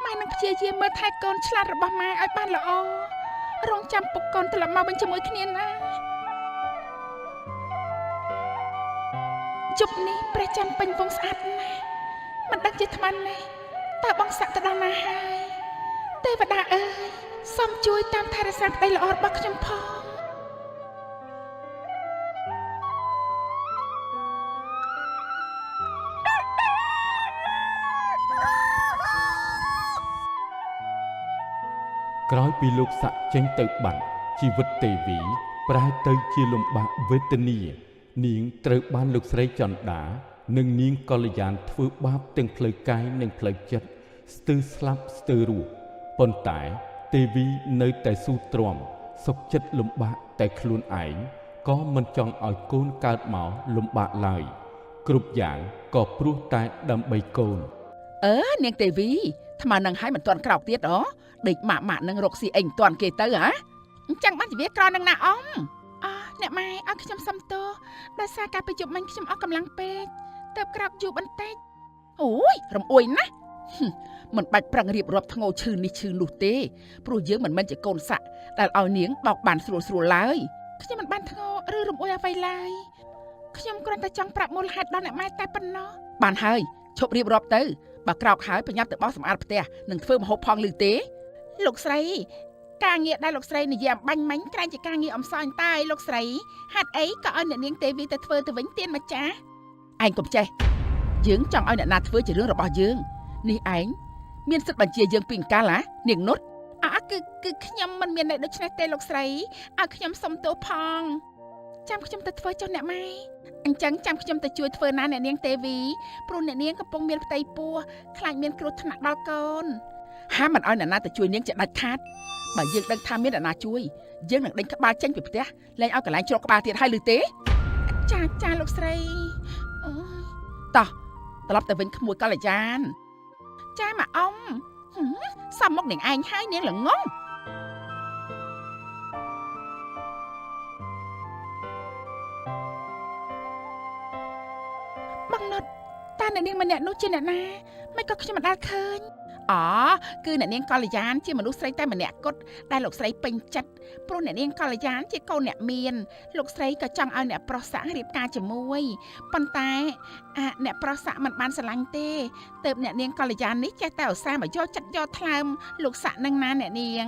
ម៉ែនឹងព្យាយាមមើលថែកូនឆ្លាតរបស់ម៉ែឲ្យបានល្អរងចាំពុកកូនត្រឡប់មកវិញជាមួយគ្នាណាយប់នេះព្រះច័ន្ទពេញវងស្អាតណាស់មិនដឹងជាថ្មនេះតើបងស័កទៅដល់ណាហើយទេវតាអើយសូមជួយតាមថែរក្សាប្តីល្អរបស់ខ្ញុំផង ក្រោយពីលោកស័កចេញទៅបាត់ជីវិតទេវីប្រែទៅជាលំបាកវេទនានាងត្រូវបានលោកស្រីចន្ទានិងនាងកល្យានធ្វើបាបទាំងផ្លូវកាយនិងផ្លូវចិត្តស្ទើរស្លាប់ស្ទើររស់ប៉ុន្តែទេវីនៅតែស៊ូទ្រាំសុខចិត្តលំបាកតែខ្លួនឯងក៏មិនចង់ឲ្យកូនកើតមកលំបាកឡើយគ្រប់យ៉ាងក៏ព្រោះតែដើម្បីកូន នាងទេវីថ្មនឹងឲ្យមិនទាន់ក្រោកទៀតអូដេកម៉ាក់ម៉ាក់នឹងរកស៊ីអីមិនទាន់គេទៅហ៎ អញ្ចឹងបានជាវាក្រនឹងណាអ៊ំអោះអ្នកម៉ែឲ្យខ្ញុំសុំទោសដោយសារការប្រជុំមិញខ្ញុំអស់កម្លាំងពេកទៅក្រោកយូរបន្តិច អូយរំអួយណាស់មិនបាច់ប្រឹងរៀបរាប់ធ្ងោឈឺនេះឈឺនោះទេព្រោះយើងមិនមែនជាកូនស័កដែលឲ្យនាងបោកបានស្រួលស្រួលឡើយ ខ្ញុំមិនបានធ្ងោឬរំអួយអ្វីឡើយខ្ញុំគ្រាន់តែចង់ប្រាប់មូលហេតុដល់អ្នកម៉ែតែប៉ុណ្ណោះ បានហើយឈប់រៀបរាប់ទៅបើក្រោកហើយប្រញាប់ទៅបោសសម្អាតផ្ទះនិងធ្វើម្ហូបផងឮទេ លោកស្រីការងារដែលលោកស្រីនិយាយអំបញ្ញមិញក្រែងជាការងារអំសោយតែលោកស្រីហេតុអីក៏ឲ្យអ្នកនាងទេវីទៅធ្វើទៅវិញទៀនម្ចាស់ ឯងកុំចេះយើងចង់ឲ្យអ្នកណាធ្វើជារឿងរបស់យើងនេះឯងមានសិទ្ធិបញ្ជាយើងពីអង្កលហ៎នាងនុត អើគឺខ្ញុំមិនមានន័យដូច្នេះទេលោកស្រីឲ្យខ្ញុំសុំទោសផងចាំខ្ញុំទៅធ្វើចុះអ្នកម៉ែអញ្ចឹងចាំខ្ញុំទៅជួយធ្វើណាអ្នកនាងទេវីព្រោះអ្នកនាងកំពុងមានផ្ទៃពោះខ្លាចមានគ្រោះថ្នាក់ដល់កូន ហាមមិនឲ្យអ្នកណាទៅជួយនាងជាដាច់ខាតបើយើងដឹងថាមានអ្នកណាជួយយើងនឹងដេញក្បាលចេញពីផ្ទះលែងឲ្យកន្លែងជ្រកក្បាលទៀតហើយឬទេ ចាចាលោកស្រីអូយ តោះត្រឡប់ទៅវិញក្មួយកល្យាន ចាម៉ាអ៊ំសំមុខនាងឯងហើយនាងល្ងងបងនុតតើអ្នកនាងម្នាក់នោះជាអ្នកណាមិនក៏ខ្ញុំមិនដែលឃើញអូគឺអ្នកនាងកល្យានជាមនុស្សស្រីតែម្នាក់គត់ដែលលោកស្រីពេញចិត្តព្រោះអ្នកនាងកល្យានជាកូនអ្នកមានលោកស្រីក៏ចង់ឲ្យអ្នកប្រុសសាក់រៀបការជាមួយប៉ុន្តែអ្នកប្រុសសាក់មិនបានស្រឡាញ់ទេទើបអ្នកនាងកល្យាននេះចេះតែឧស្សាហ៍មកយកចិត្តយកថ្លើមលោកសាក់នឹងណាអ្នកនាង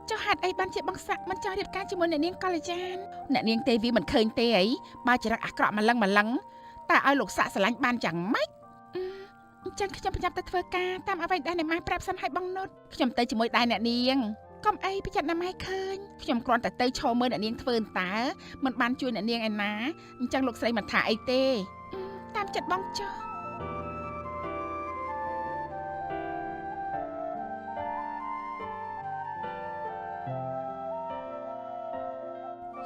ចុះហេតុអីបានជាបងសាក់មិនចង់រៀបការជាមួយអ្នកនាងកល្យានអ្នកនាងទេវីមិនឃើញទេអីបើចរិតអាក្រក់ម្លឹងម្លឹងតែឲ្យលោកសាក់ស្រឡាញ់បានយ៉ាងម៉េចអញ្ចឹងខ្ញុំប្រញាប់ទៅធ្វើការតាមអ្វីដែលអ្នកម៉ែប្រាប់សិនឲ្យបងនុតខ្ញុំទៅជាមួយដែរអ្នកនាងកុំអីប្រយ័ត្នអ្នកម៉ែឃើញខ្ញុំគ្រាន់តែទៅឈរមើលអ្នកនាងធ្វើតើមិនបានជួយអ្នកនាងឯណាអញ្ចឹងលោកស្រីមិនថាអីទេតាមចិត្តបងចុះ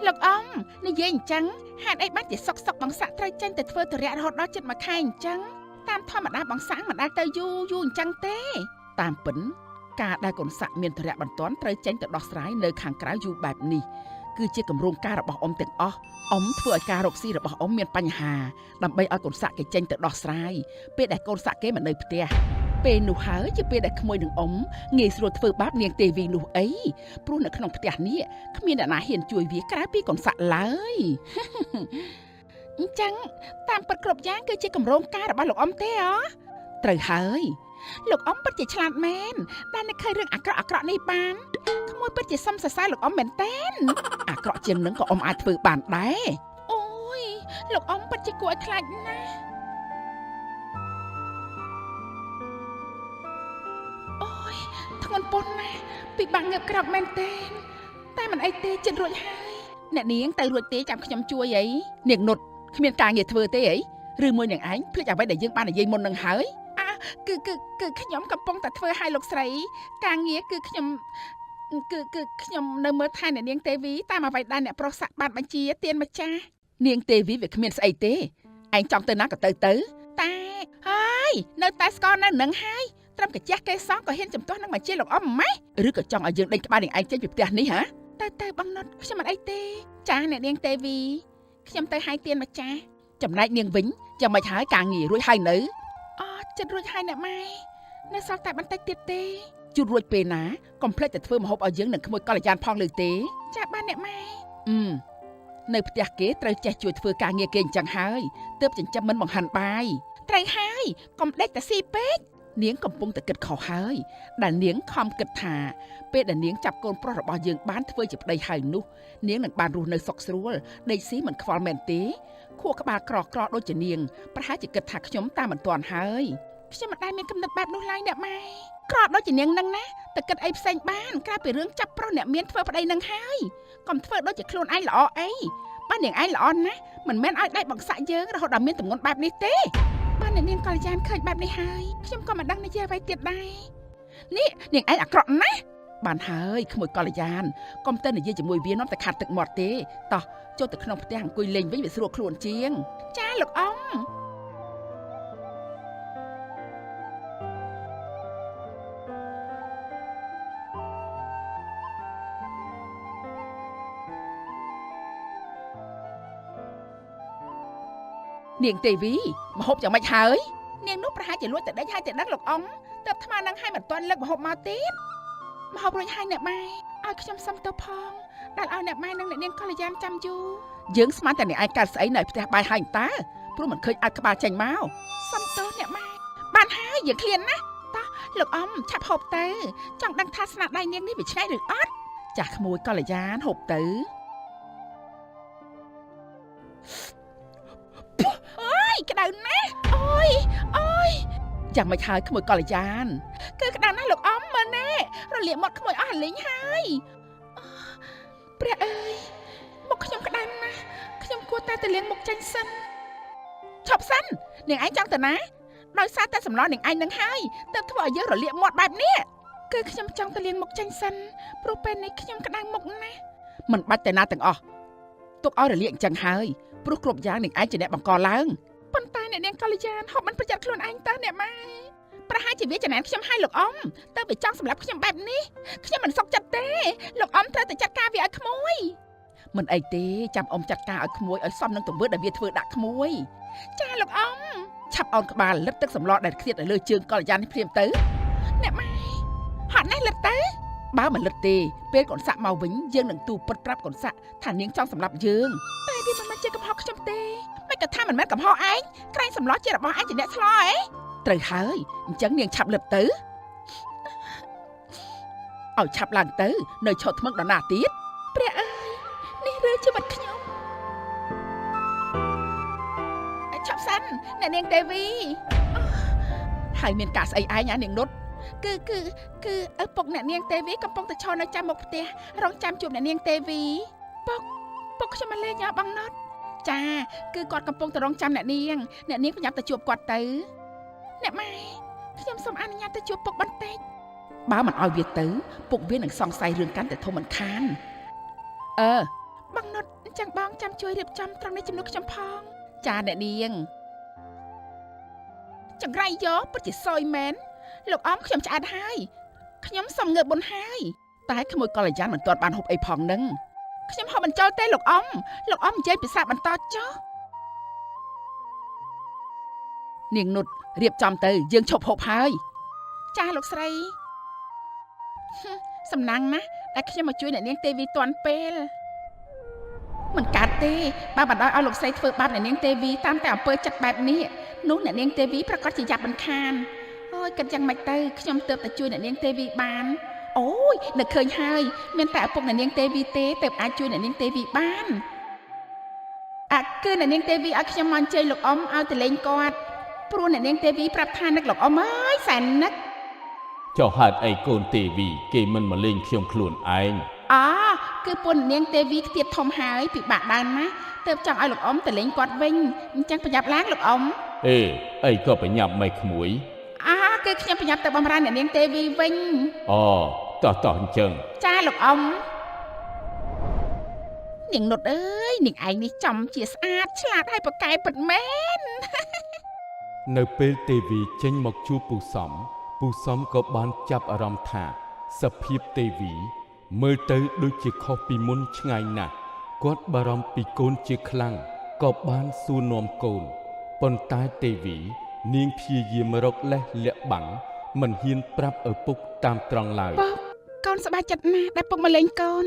លោកអ៊ំនិយាយអញ្ចឹងហេតុអីបានជាសុកសុកបងសាក់ត្រូវចេញទៅធ្វើទរៈរហូតដល់ជិតមួយខែអញ្ចឹងតាមធម្មតាបងសាក់មិនដែលទៅយូរយូរអញ្ចឹងទេ តាមពិនការដែលកូនសាក់មានទរៈបន្ទាន់ត្រូវចេញទៅដោះស្រាយនៅខាងក្រៅយូរបែបនេះ គឺជាគម្រោងការរបស់អ៊ំទាំងអស់អ៊ំធ្វើឲ្យការរកស៊ីរបស់អ៊ំមានបញ្ហាដើម្បីឲ្យកូនសាក់គេចេញទៅដោះស្រាយពេលដែលកូនសាក់គេមិននៅផ្ទះពេលនោះហើយជាពេលដែលក្មួយនឹងអ៊ំងាយស្រួលធ្វើបាបនាងទេវីនោះអីព្រោះនៅក្នុងផ្ទះនេះគ្មានអ្នកណាហ៊ានជួយវាក្រៅពីកូនសាក់ឡើយអញ្ចឹងតាមពិតគ្រប់យ៉ាងគឺជាគម្រោងការរបស់លោកអ៊ំទេអត្រូវហើយលោកអ៊ំពិតជាឆ្លាតមែនដែលនឹកឃើញរឿងអាក្រក់អាក្រក់នេះបានក្មួយពិតជាសុំសរសើរលោកអ៊ំមែនទែនអាក្រក់ជាងនឹងក៏អ៊ំអាចធ្វើបានដែរអូយលោកអ៊ំពិតជាគួរឲ្យខ្លាចណាស់អូយធ្ងន់ប៉ុនណាស់ពិបាកងើបក្រោកមែនទែនតែមិនអីទេចិត្តរួចហើយអ្នកនាងទៅរួចទេចាំខ្ញុំជួយអីនាងនុតគ្មានការងារធ្វើទេអីឬមួយនាងឯងភ្លេចអ្វីដែលយើងបាននិយាយមុននឹងហើយគឺគឺគឺខ្ញុំកំពុងតែធ្វើឲ្យលោកស្រីការងារគឺខ្ញុំគឺគឺខ្ញុំនៅមើលថែអ្នកនាងទេវីតាមអ្វីដែលអ្នកប្រុសសាក់បានបញ្ជាទានម្ចាស់នាងទេវីវាគ្មានស្អីទេឯងចង់ទៅណាក៏ទៅទៅតែហើយនៅតែស្គាល់នៅនឹងហើយត្រឹមកញ្ជះគេសងក៏ហ៊ានចំទាស់នឹងបញ្ជាលោកអ៊ំម៉េះឬក៏ចង់ឲ្យយើងដេញក្បាលនាងឯងចេញពីផ្ទះនេះហ៎ទៅទៅបងនុតខ្ញុំមិនអីទេចាអ្នកនាងទេវីខ្ញុំទៅឲ្យទានម្ចាស់ចំណែកនាងវិញយ៉ាងម៉េចហើយការងាររួចហើយនៅអចិត្តរួចហើយអ្នកម៉ែនៅសល់តែបន្តិចទៀតទេជូតរួចពេលណាកុំភ្លេចតែធ្វើម្ហូបឲ្យយើងនឹងក្មួយកល្យានផងលើទេចាបានអ្នកម៉ែនៅផ្ទះគេត្រូវចេះជួយធ្វើការងារគេអញ្ចឹងហើយទើបចិញ្ចឹមមិនបង្ហាន់បាយត្រូវហើយកុំដេកតែស៊ីពេកនាងកំពុងតែគិតខុសហើយដែលនាងខំគិតថាពេលដែលនាងចាប់កូនប្រុសរបស់យើងបានធ្វើជាប្តីហើយនោះនាងនឹងបានរស់នៅសុខស្រួលដេកស៊ីមិនខ្វល់មែនទេខួរក្បាលក្រក្រដូចជានាងប្រហែលជាគិតថាខ្ញុំតាមមិនទាន់ហើយខ្ញុំមិនដែលមានគំនិតបែបនោះឡើយអ្នកម៉ែក្រដូចជានាងនឹងណាតែគិតអីផ្សេងបានក្រៅពីរឿងចាប់ប្រុសអ្នកមានធ្វើប្តីនឹងហើយកុំធ្វើដូចជាខ្លួនឯងល្អអីបើនាងឯងល្អណាស់មិនមែនឲ្យដៃបង្សាក់យើងរហូតដល់មានទម្ងន់បែបនេះទេបានអ្នកនាងកល្យានឃើញបែបនេះហើយខ្ញុំក៏មិនដឹងនិយាយអ្វីទៀតដែរនេះនាងឯងអាក្រក់ណាស់បានហើយក្មួយកល្យានកុំទៅនិយាយជាមួយវានាំតែខាត់ទឹកមាត់ទេតោះចូលទៅក្នុងផ្ទះអង្គុយលេងវិញវាស្រួលខ្លួនជាងចាលោកអ៊ំនាងទេវីម្ហូបយ៉ាងម៉េចហើយនាងនោះប្រហែលជាលួចតែដេញហើយតែដឹងលោកអ៊ំទើបថ្មនឹងឲ្យមិនទាន់លើកម្ហូបមកទៀតម្ហូបរួចហើយអ្នកម៉ែឲ្យខ្ញុំសុំទៅផងដែលឲ្យអ្នកម៉ែនិងអ្នកនាងកល្យានចាំយូរយើងស្មានតែអ្នកឯងកើតស្អីនៅផ្ទះបាយហើយតើព្រោះមិនឃើញអាចក្បាលចេញមកសុំទោសអ្នកម៉ែបានហើយយើងឃ្លានណាស់តោះលោកអ៊ំឆាប់ហូបទៅចង់ដឹងថាស្នាដៃនាងនេះវាឆ្ងាញ់ឬអត់ចាស់ក្មួយកល្យានហូបទៅអូយក្តៅណាស់អូយអូយយ៉ាងម៉េចហើយក្មួយកល្យានគឺក្តៅណាស់លោកអ៊ំមើលណែរលាកមាត់ក្មួយអស់លីងហើយព្រះអើយមុខខ្ញុំក្តៅណាស់ខ្ញុំគួរតែទៅលាងមុខចេញសិនឈប់សិននាងឯងចង់ទៅណាដោយសារតែសម្លនាងឯងនឹងហើយទើបធ្វើឲ្យយើងរលាកមាត់បែបនេះគឺខ្ញុំចង់ទៅលាងមុខចេញសិនព្រោះពេលនេះខ្ញុំក្តៅមុខណាស់មិនបាច់ទៅណាទាំងអស់ទុកឲ្យរលាកអញ្ចឹងហើយព្រោះគ្រប់យ៉ាងនាងឯងជាអ្នកបង្កឡើងប៉ុន្តែអ្នកនាងកល្យានហូបមិនប្រយ័ត្នខ្លួនឯងតើអ្នកម៉ែប្រហែលជាវាចំណែនខ្ញុំឲ្យលោកអ៊ំតើវាចង់សម្លាប់ខ្ញុំបែបនេះខ្ញុំមិនសុខចិត្តទេលោកអ៊ំត្រូវតែចាត់ការវាឲ្យក្មួយមិនអីទេចាំអ៊ំចាត់ការឲ្យក្មួយឲ្យសមនឹងទង្វើដែលវាធ្វើដាក់ក្មួយចាលោកអ៊ំឆាប់អោនក្បាលលិតទឹកសម្លដែលខ្ទាតនៅលើជើងកល្យាននេះភ្លាមទៅអ្នកម៉ែហត់ណាស់លិតទៅបើមិនលិតទេពេលកូនសាក់មកវិញយើងនឹងទូពិតប្រាប់កូនសាក់ថានាងចង់សម្លាប់យើងតែវាមិនមែនជាកំហុសខ្ញុំទេមិនក៏ថាមិនមែនកំហុសឯងក្រែងសម្លជារបស់ឯងជាអ្នកស្លអីត្រូវហើយអញ្ចឹងនាងឆាប់លិតទៅឲ្យឆាប់ឡើងទៅនៅឈរថ្មឹងដល់ណាទៀតព្រះអើយនេះរឿងជីវិតខ្ញុំឆាប់សិនអ្នកនាងទេវីហើយមានការស្អីឯងអានាងនុតគឺគឺគឺឪពុកអ្នកនាងទេវីកំពុងតែឈរនៅចាំមុខផ្ទះរងចាំជួបអ្នកនាងទេវីពុកពុកខ្ញុំមកលេងបងនុតចាគឺគាត់កំពុងតែរងចាំអ្នកនាងអ្នកនាងប្រញាប់ទៅជួបគាត់ទៅអ្នកម៉ែខ្ញុំសូមអនុញ្ញាតទៅជួបពុកបន្តិចបើមិនឲ្យវាទៅពុកវានឹងសង្ស័យរឿងកាន់តែធំមិនខានអឺបងនុតអញ្ចឹងបងចាំជួយរៀបចំត្រង់នេះជំនួសខ្ញុំផងចាអ្នកនាងចង្រៃយកពិតជាសយមែនលោកអ៊ំខ្ញុំឆ្អែតហើយខ្ញុំសុំងើបបុណ្យហើយតែក្មួយកល្យានមិនទាន់បានហូបអីផងនឹង ខ្ញុំហូបមិនចូលទេលោកអ៊ំលោកអ៊ំនិយាយភាសាបន្តចុះ នាងនុតរៀបចំទៅយើងឈប់ហូបហើយ ចាលោកស្រីសំណាងណាស់ដែលខ្ញុំមកជួយអ្នកនាងទេវីទាន់ពេលមិនកើតទេបើបណ្ដោយឲ្យលោកស្រីធ្វើបាបអ្នកនាងទេវីតាមតែអំពើចិត្តបែបនេះនោះអ្នកនាងទេវីប្រកាសជាយ៉ាប់មិនខានអូយគិតយ៉ាងម៉េចទៅខ្ញុំទើបតែជួយអ្នកនាងទេវីបានអូយនឹកឃើញហើយមានតែឪពុកអ្នកនាងទេវីទេទើបអាចជួយអ្នកនាងទេវីបានអាគឺអ្នកនាងទេវីឲ្យខ្ញុំមកអញ្ជើញលោកអ៊ំឲ្យទៅលេងគាត់ព្រោះអ្នកនាងទេវីប្រាប់ថានឹកលោកអ៊ំអើយសែននឹក ចុះហេតុអីកូនទេវីគេមិនមកលេងខ្ញុំខ្លួនឯង អគឺពុននាងទេវីខ្ទាតធំហើយពិបាកដើរណាស់ទើបចង់ឲ្យលោកអ៊ំទៅលេងគាត់វិញអញ្ចឹងប្រញាប់ឡើងលោកអ៊ំ អេអីក៏ប្រញាប់មិនក្មួយ អគឺខ្ញុំប្រញាប់ទៅបំរើអ្នកនាងទេវីវិញ អូតោះតោះអញ្ចឹង ចាលោកអ៊ំនាងនុតអើយនាងឯងនេះចំជាស្អាតឆ្លាតហើយប្រកែពិតមែន នៅពេលទេវីចេញមកជួបពូសំពូសំក៏បានចាប់អារម្មណ៍ថាសភាពទេវីមើលទៅដូចជាខុសពីមុនឆ្ងាយណាស់គាត់បារម្ភពីកូនជាខ្លាំងក៏បានសួរនាំកូនប៉ុន្តែទេវីនាងព្យាយាមរកលេសលាក់បាំងមិនហ៊ានប្រាប់ឪពុកតាមត្រង់ឡើយ ពុកកូនសប្បាយចិត្តណាស់ដែលពុកមកលេងកូន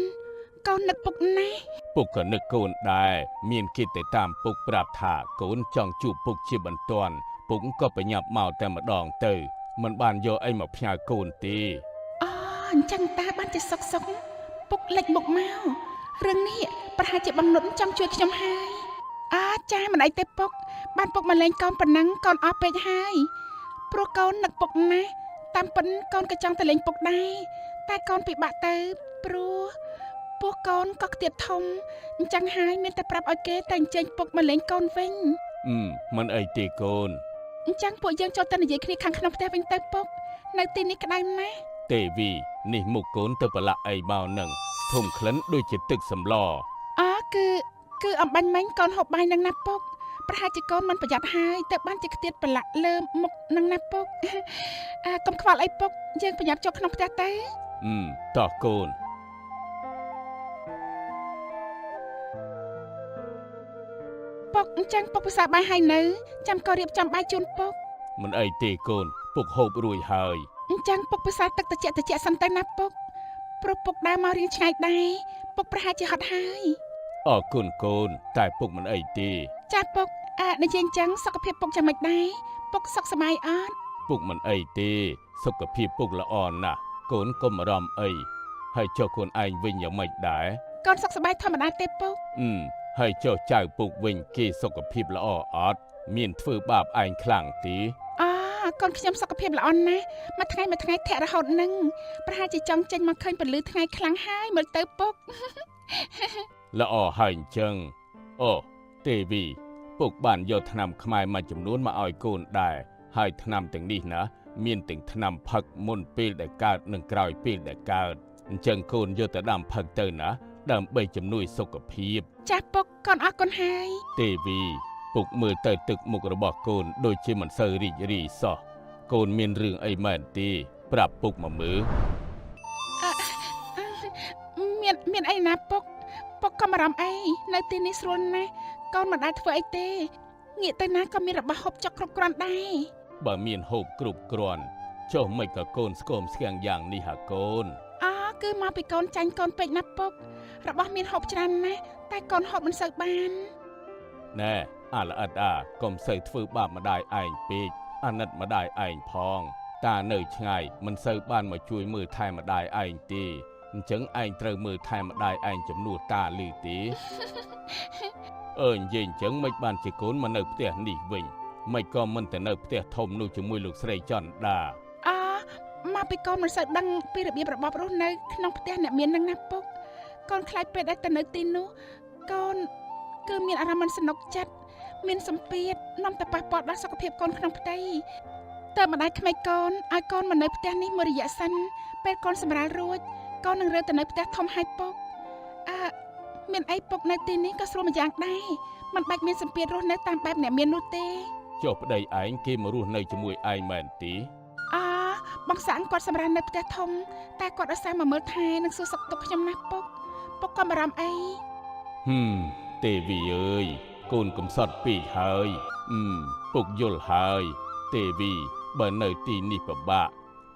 កូននឹកពុកណាស់ ពុកក៏នឹកកូនដែរមានគេទៅតាមពុកប្រាប់ថាកូនចង់ជួបពុកជាបន្ទាន់ពុកក៏ប្រញាប់មកតែម្ដងទៅមិនបានយកអីមកផ្ញើកូនទេ អូអញ្ចឹងតាបានជាសុកសុកពុកលិចមុខមករឿងនេះប្រហែលជាបងនុតចង់ជួយខ្ញុំហើយអចាមិនអីទេពុកបានពុកមកលេងកូនប៉ុណ្ណឹងកូនអស់ពេកហើយព្រោះកូននឹកពុកណាស់តាមពិនកូនក៏ចង់ទៅលេងពុកដែរតែកូនពិបាកទៅព្រោះពោះកូនក៏ខ្ទាតធំអញ្ចឹងហើយមានតែប្រាប់ឲ្យគេតែអញ្ជើញពុកមកលេងកូនវិញ មិនអីទេកូន អញ្ចឹងពួកយើងចូលទៅនិយាយគ្នាខាងក្នុងផ្ទះវិញទៅពុកនៅទីនេះក្តៅណាស់ ទេវីនេះមុខកូនទៅប្រឡាក់អីមកនឹងធំក្លិនដូចជាទឹកសម្ល អគឺអំបញ្ញមិញកូនហូបបាយនឹងណាពុកប្រហែលជាកូនមិនប្រយ័ត្នហើយទៅបានជាខ្ទាតប្រឡាក់លើមុខនឹងណាពុកកុំខ្វល់អីពុកយើងប្រញាប់ចូលក្នុងផ្ទះទៅ តោះកូន ពុកអញ្ចឹងពុកពិសាបាយហើយនៅចាំក៏រៀបចំបាយជូនពុក មិនអីទេកូនពុកហូបរួចហើយ អញ្ចឹងពុកពិសាទឹកត្រជាក់ត្រជាក់សិនទៅណាពុកព្រោះពុកដើរមករៀងឆ្ងាយដែរពុកប្រហែលជាហត់ហើយ អរគុណកូនតែពុកមិនអីទេ ចាពុកនិយាយអញ្ចឹងសុខភាពពុកយ៉ាងម៉េចដែរពុកសុខសប្បាយអត់ ពុកមិនអីទេសុខភាពពុកល្អណាស់កូនកុំបារម្ភអីហើយចុះកូនឯងវិញយ៉ាងម៉េចដែរ កូនសុខសប្បាយធម្មតាទេពុក ហើយចុះចៅពុកវិញគេសុខភាពល្អអត់មានធ្វើបាបឯងខ្លាំងទេ កូនខ្ញុំសុខភាពល្អណាស់មួយថ្ងៃមួយថ្ងៃធាក់រហូតនឹងប្រហែលជាចង់ចេញមកឃើញពន្លឺថ្ងៃខ្លាំងហើយមើលទៅពុក ល្អហើយអញ្ចឹងអូទេវីពុកបានយកថ្នាំខ្មែរមួយចំនួនមកឲ្យកូនដែរហើយថ្នាំទាំងនេះណាមានទាំងថ្នាំផឹកមុនពេលដែលកើតនិងក្រោយពេលដែលកើតអញ្ចឹងកូនយកទៅដាំផឹកទៅណាដើម្បីជំនួយសុខភាព ចាស់ពុកកូនអរគុណហើយ ទេវីពុកមើលទៅទឹកមុខរបស់កូនដូចជាមិនសូវរីករាយសោះកូនមានរឿងអីមែនទេប្រាប់ពុកមកមើល មានអីណាពុកពុកកុំបារម្ភអីនៅទីនេះស្រួលណាស់កូនមិនដែលធ្វើអីទេងាកទៅណាក៏មានរបស់ហូបចុកគ្រប់គ្រាន់ដែរ បើមានហូបគ្រប់គ្រាន់ចុះមិនក៏កូនស្គមស្គាំងយ៉ាងនេះហាកូន គឺមកពីកូនចាញ់កូនពេកណាពុករបស់មានហូបច្រើនណាស់តែកូនហូបមិនសូវបាន ណែអាល្អិតអាកុំសូវធ្វើបាបម្ដាយឯងពេកអាណិតម្ដាយឯងផងតានៅឆ្ងាយមិនសូវបានមកជួយមើលថែម្ដាយឯងទេអញ្ចឹងឯងត្រូវមើលថែម្ដាយឯងជំនួសតាលឺទេ និយាយអញ្ចឹងមិនបានជាកូនមកនៅផ្ទះនេះវិញមិនក៏មិនទៅនៅផ្ទះធំនោះជាមួយលោកស្រីចន្ទា មកពីកូនមិនសូវដឹងពីរបៀបរបបរស់នៅក្នុងផ្ទះអ្នកមាននឹងណាពុកកូនខ្លាចពេកដែលទៅនៅទីនោះកូនគឺមានអារម្មណ៍មិនសនុកចិត្តមានសម្ពាធនាំតែប៉ះពាល់ដល់សុខភាពកូនក្នុងផ្ទៃតើម្ដាយក្មេកកូនឲ្យកូនមកនៅផ្ទះនេះមួយរយៈសិនពេលកូនសម្រាលរួចកូននឹងរើទៅនៅផ្ទះធំហើយពុកមានអីពុកនៅទីនេះក៏ស្រួលម្យ៉ាងដែរមិនបាច់មានសម្ពាធរស់នៅតាមបែបអ្នកមាននោះទេ ចុះប្តីឯងគេមករស់នៅជាមួយឯងមែនទេ បងសាំងគាត់សម្រាលនៅផ្ទះធំតែគាត់ឧស្សាហ៍មកមើលថែនិងសួរសុខទុក្ខខ្ញុំណាស់ពុក ពុកកុំបារម្ភអី ហឹមទេវីអើយកូនកំសត់ពេកហើយអឺពុកយល់ហើយ ទេវីបើនៅទីនេះពិបាក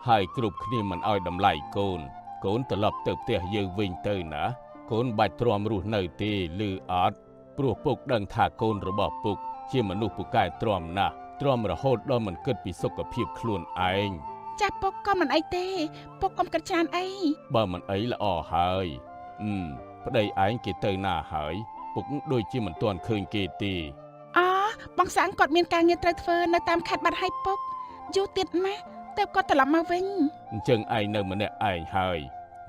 ហើយគ្រប់គ្នាមិនឲ្យតម្លៃកូន កូនត្រឡប់ទៅផ្ទះយើងវិញទៅណា កូនបាច់ទ្រាំរស់នៅទេឬអត់ព្រោះពុកដឹងថាកូនរបស់ពុក ជាមនុស្សពូកែទ្រាំណាស់ទ្រាំរហូតដល់មិនគិតពីសុខភាពខ្លួនឯង ចាស់ពុកក៏មិនអីទេ ពុកកុំគិតច្រើនអី បើមិនអីល្អហើយអឺប្តីឯងគេទៅណាហើយ ពុកដូចជាមិនទាន់ឃើញគេទេ អូបងសាំងគាត់មានការងារត្រូវធ្វើនៅតាមខេត្តបាត់ហើយពុកយូរទៀតណាស់ទើបគាត់ត្រឡប់មកវិញ អញ្ចឹងឯងនៅម្នាក់ឯងហើយ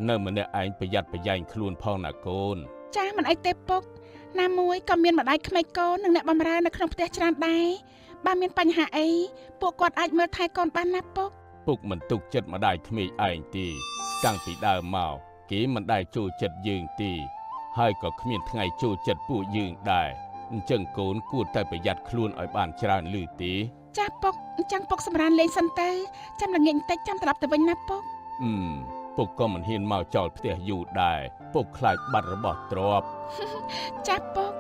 នៅម្នាក់ឯងប្រយ័ត្នប្រយែងខ្លួនផងណាកូន ចាស់មិនអីទេពុកណាមួយក៏មានម្ដាយក្មេកកូននិងអ្នកបម្រើនៅក្នុងផ្ទះច្រើនដែរបើមានបញ្ហាអីពួកគាត់អាចមើលថែកូនបានណាពុក ពុកមិនទុកចិត្តម្ដាយក្មេកឯងទេតាំងពីដើមមកគេមិនដែលចូលចិត្តយើងទេហើយក៏គ្មានថ្ងៃចូលចិត្តពួកយើងដែរអញ្ចឹងកូនគួរតែប្រយ័ត្នខ្លួនឲ្យបានច្រើនឮទេ ចាស់ពុកអញ្ចឹងពុកសម្រានលេងសិនទៅចាំល្ងាចបន្តិចចាំត្រឡប់ទៅវិញណាពុក អឺពុកក៏មិនហ៊ានមកចោលផ្ទះយូរដែរពុកខ្លាចបាត់របស់ទ្រព្យ ចាស់ពុក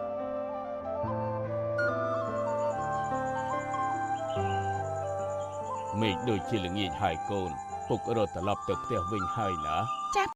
មេឃដូចជាល្ងាចហើយកូន ពុករត់ត្រឡប់ទៅផ្ទះវិញហើយណា ចាស់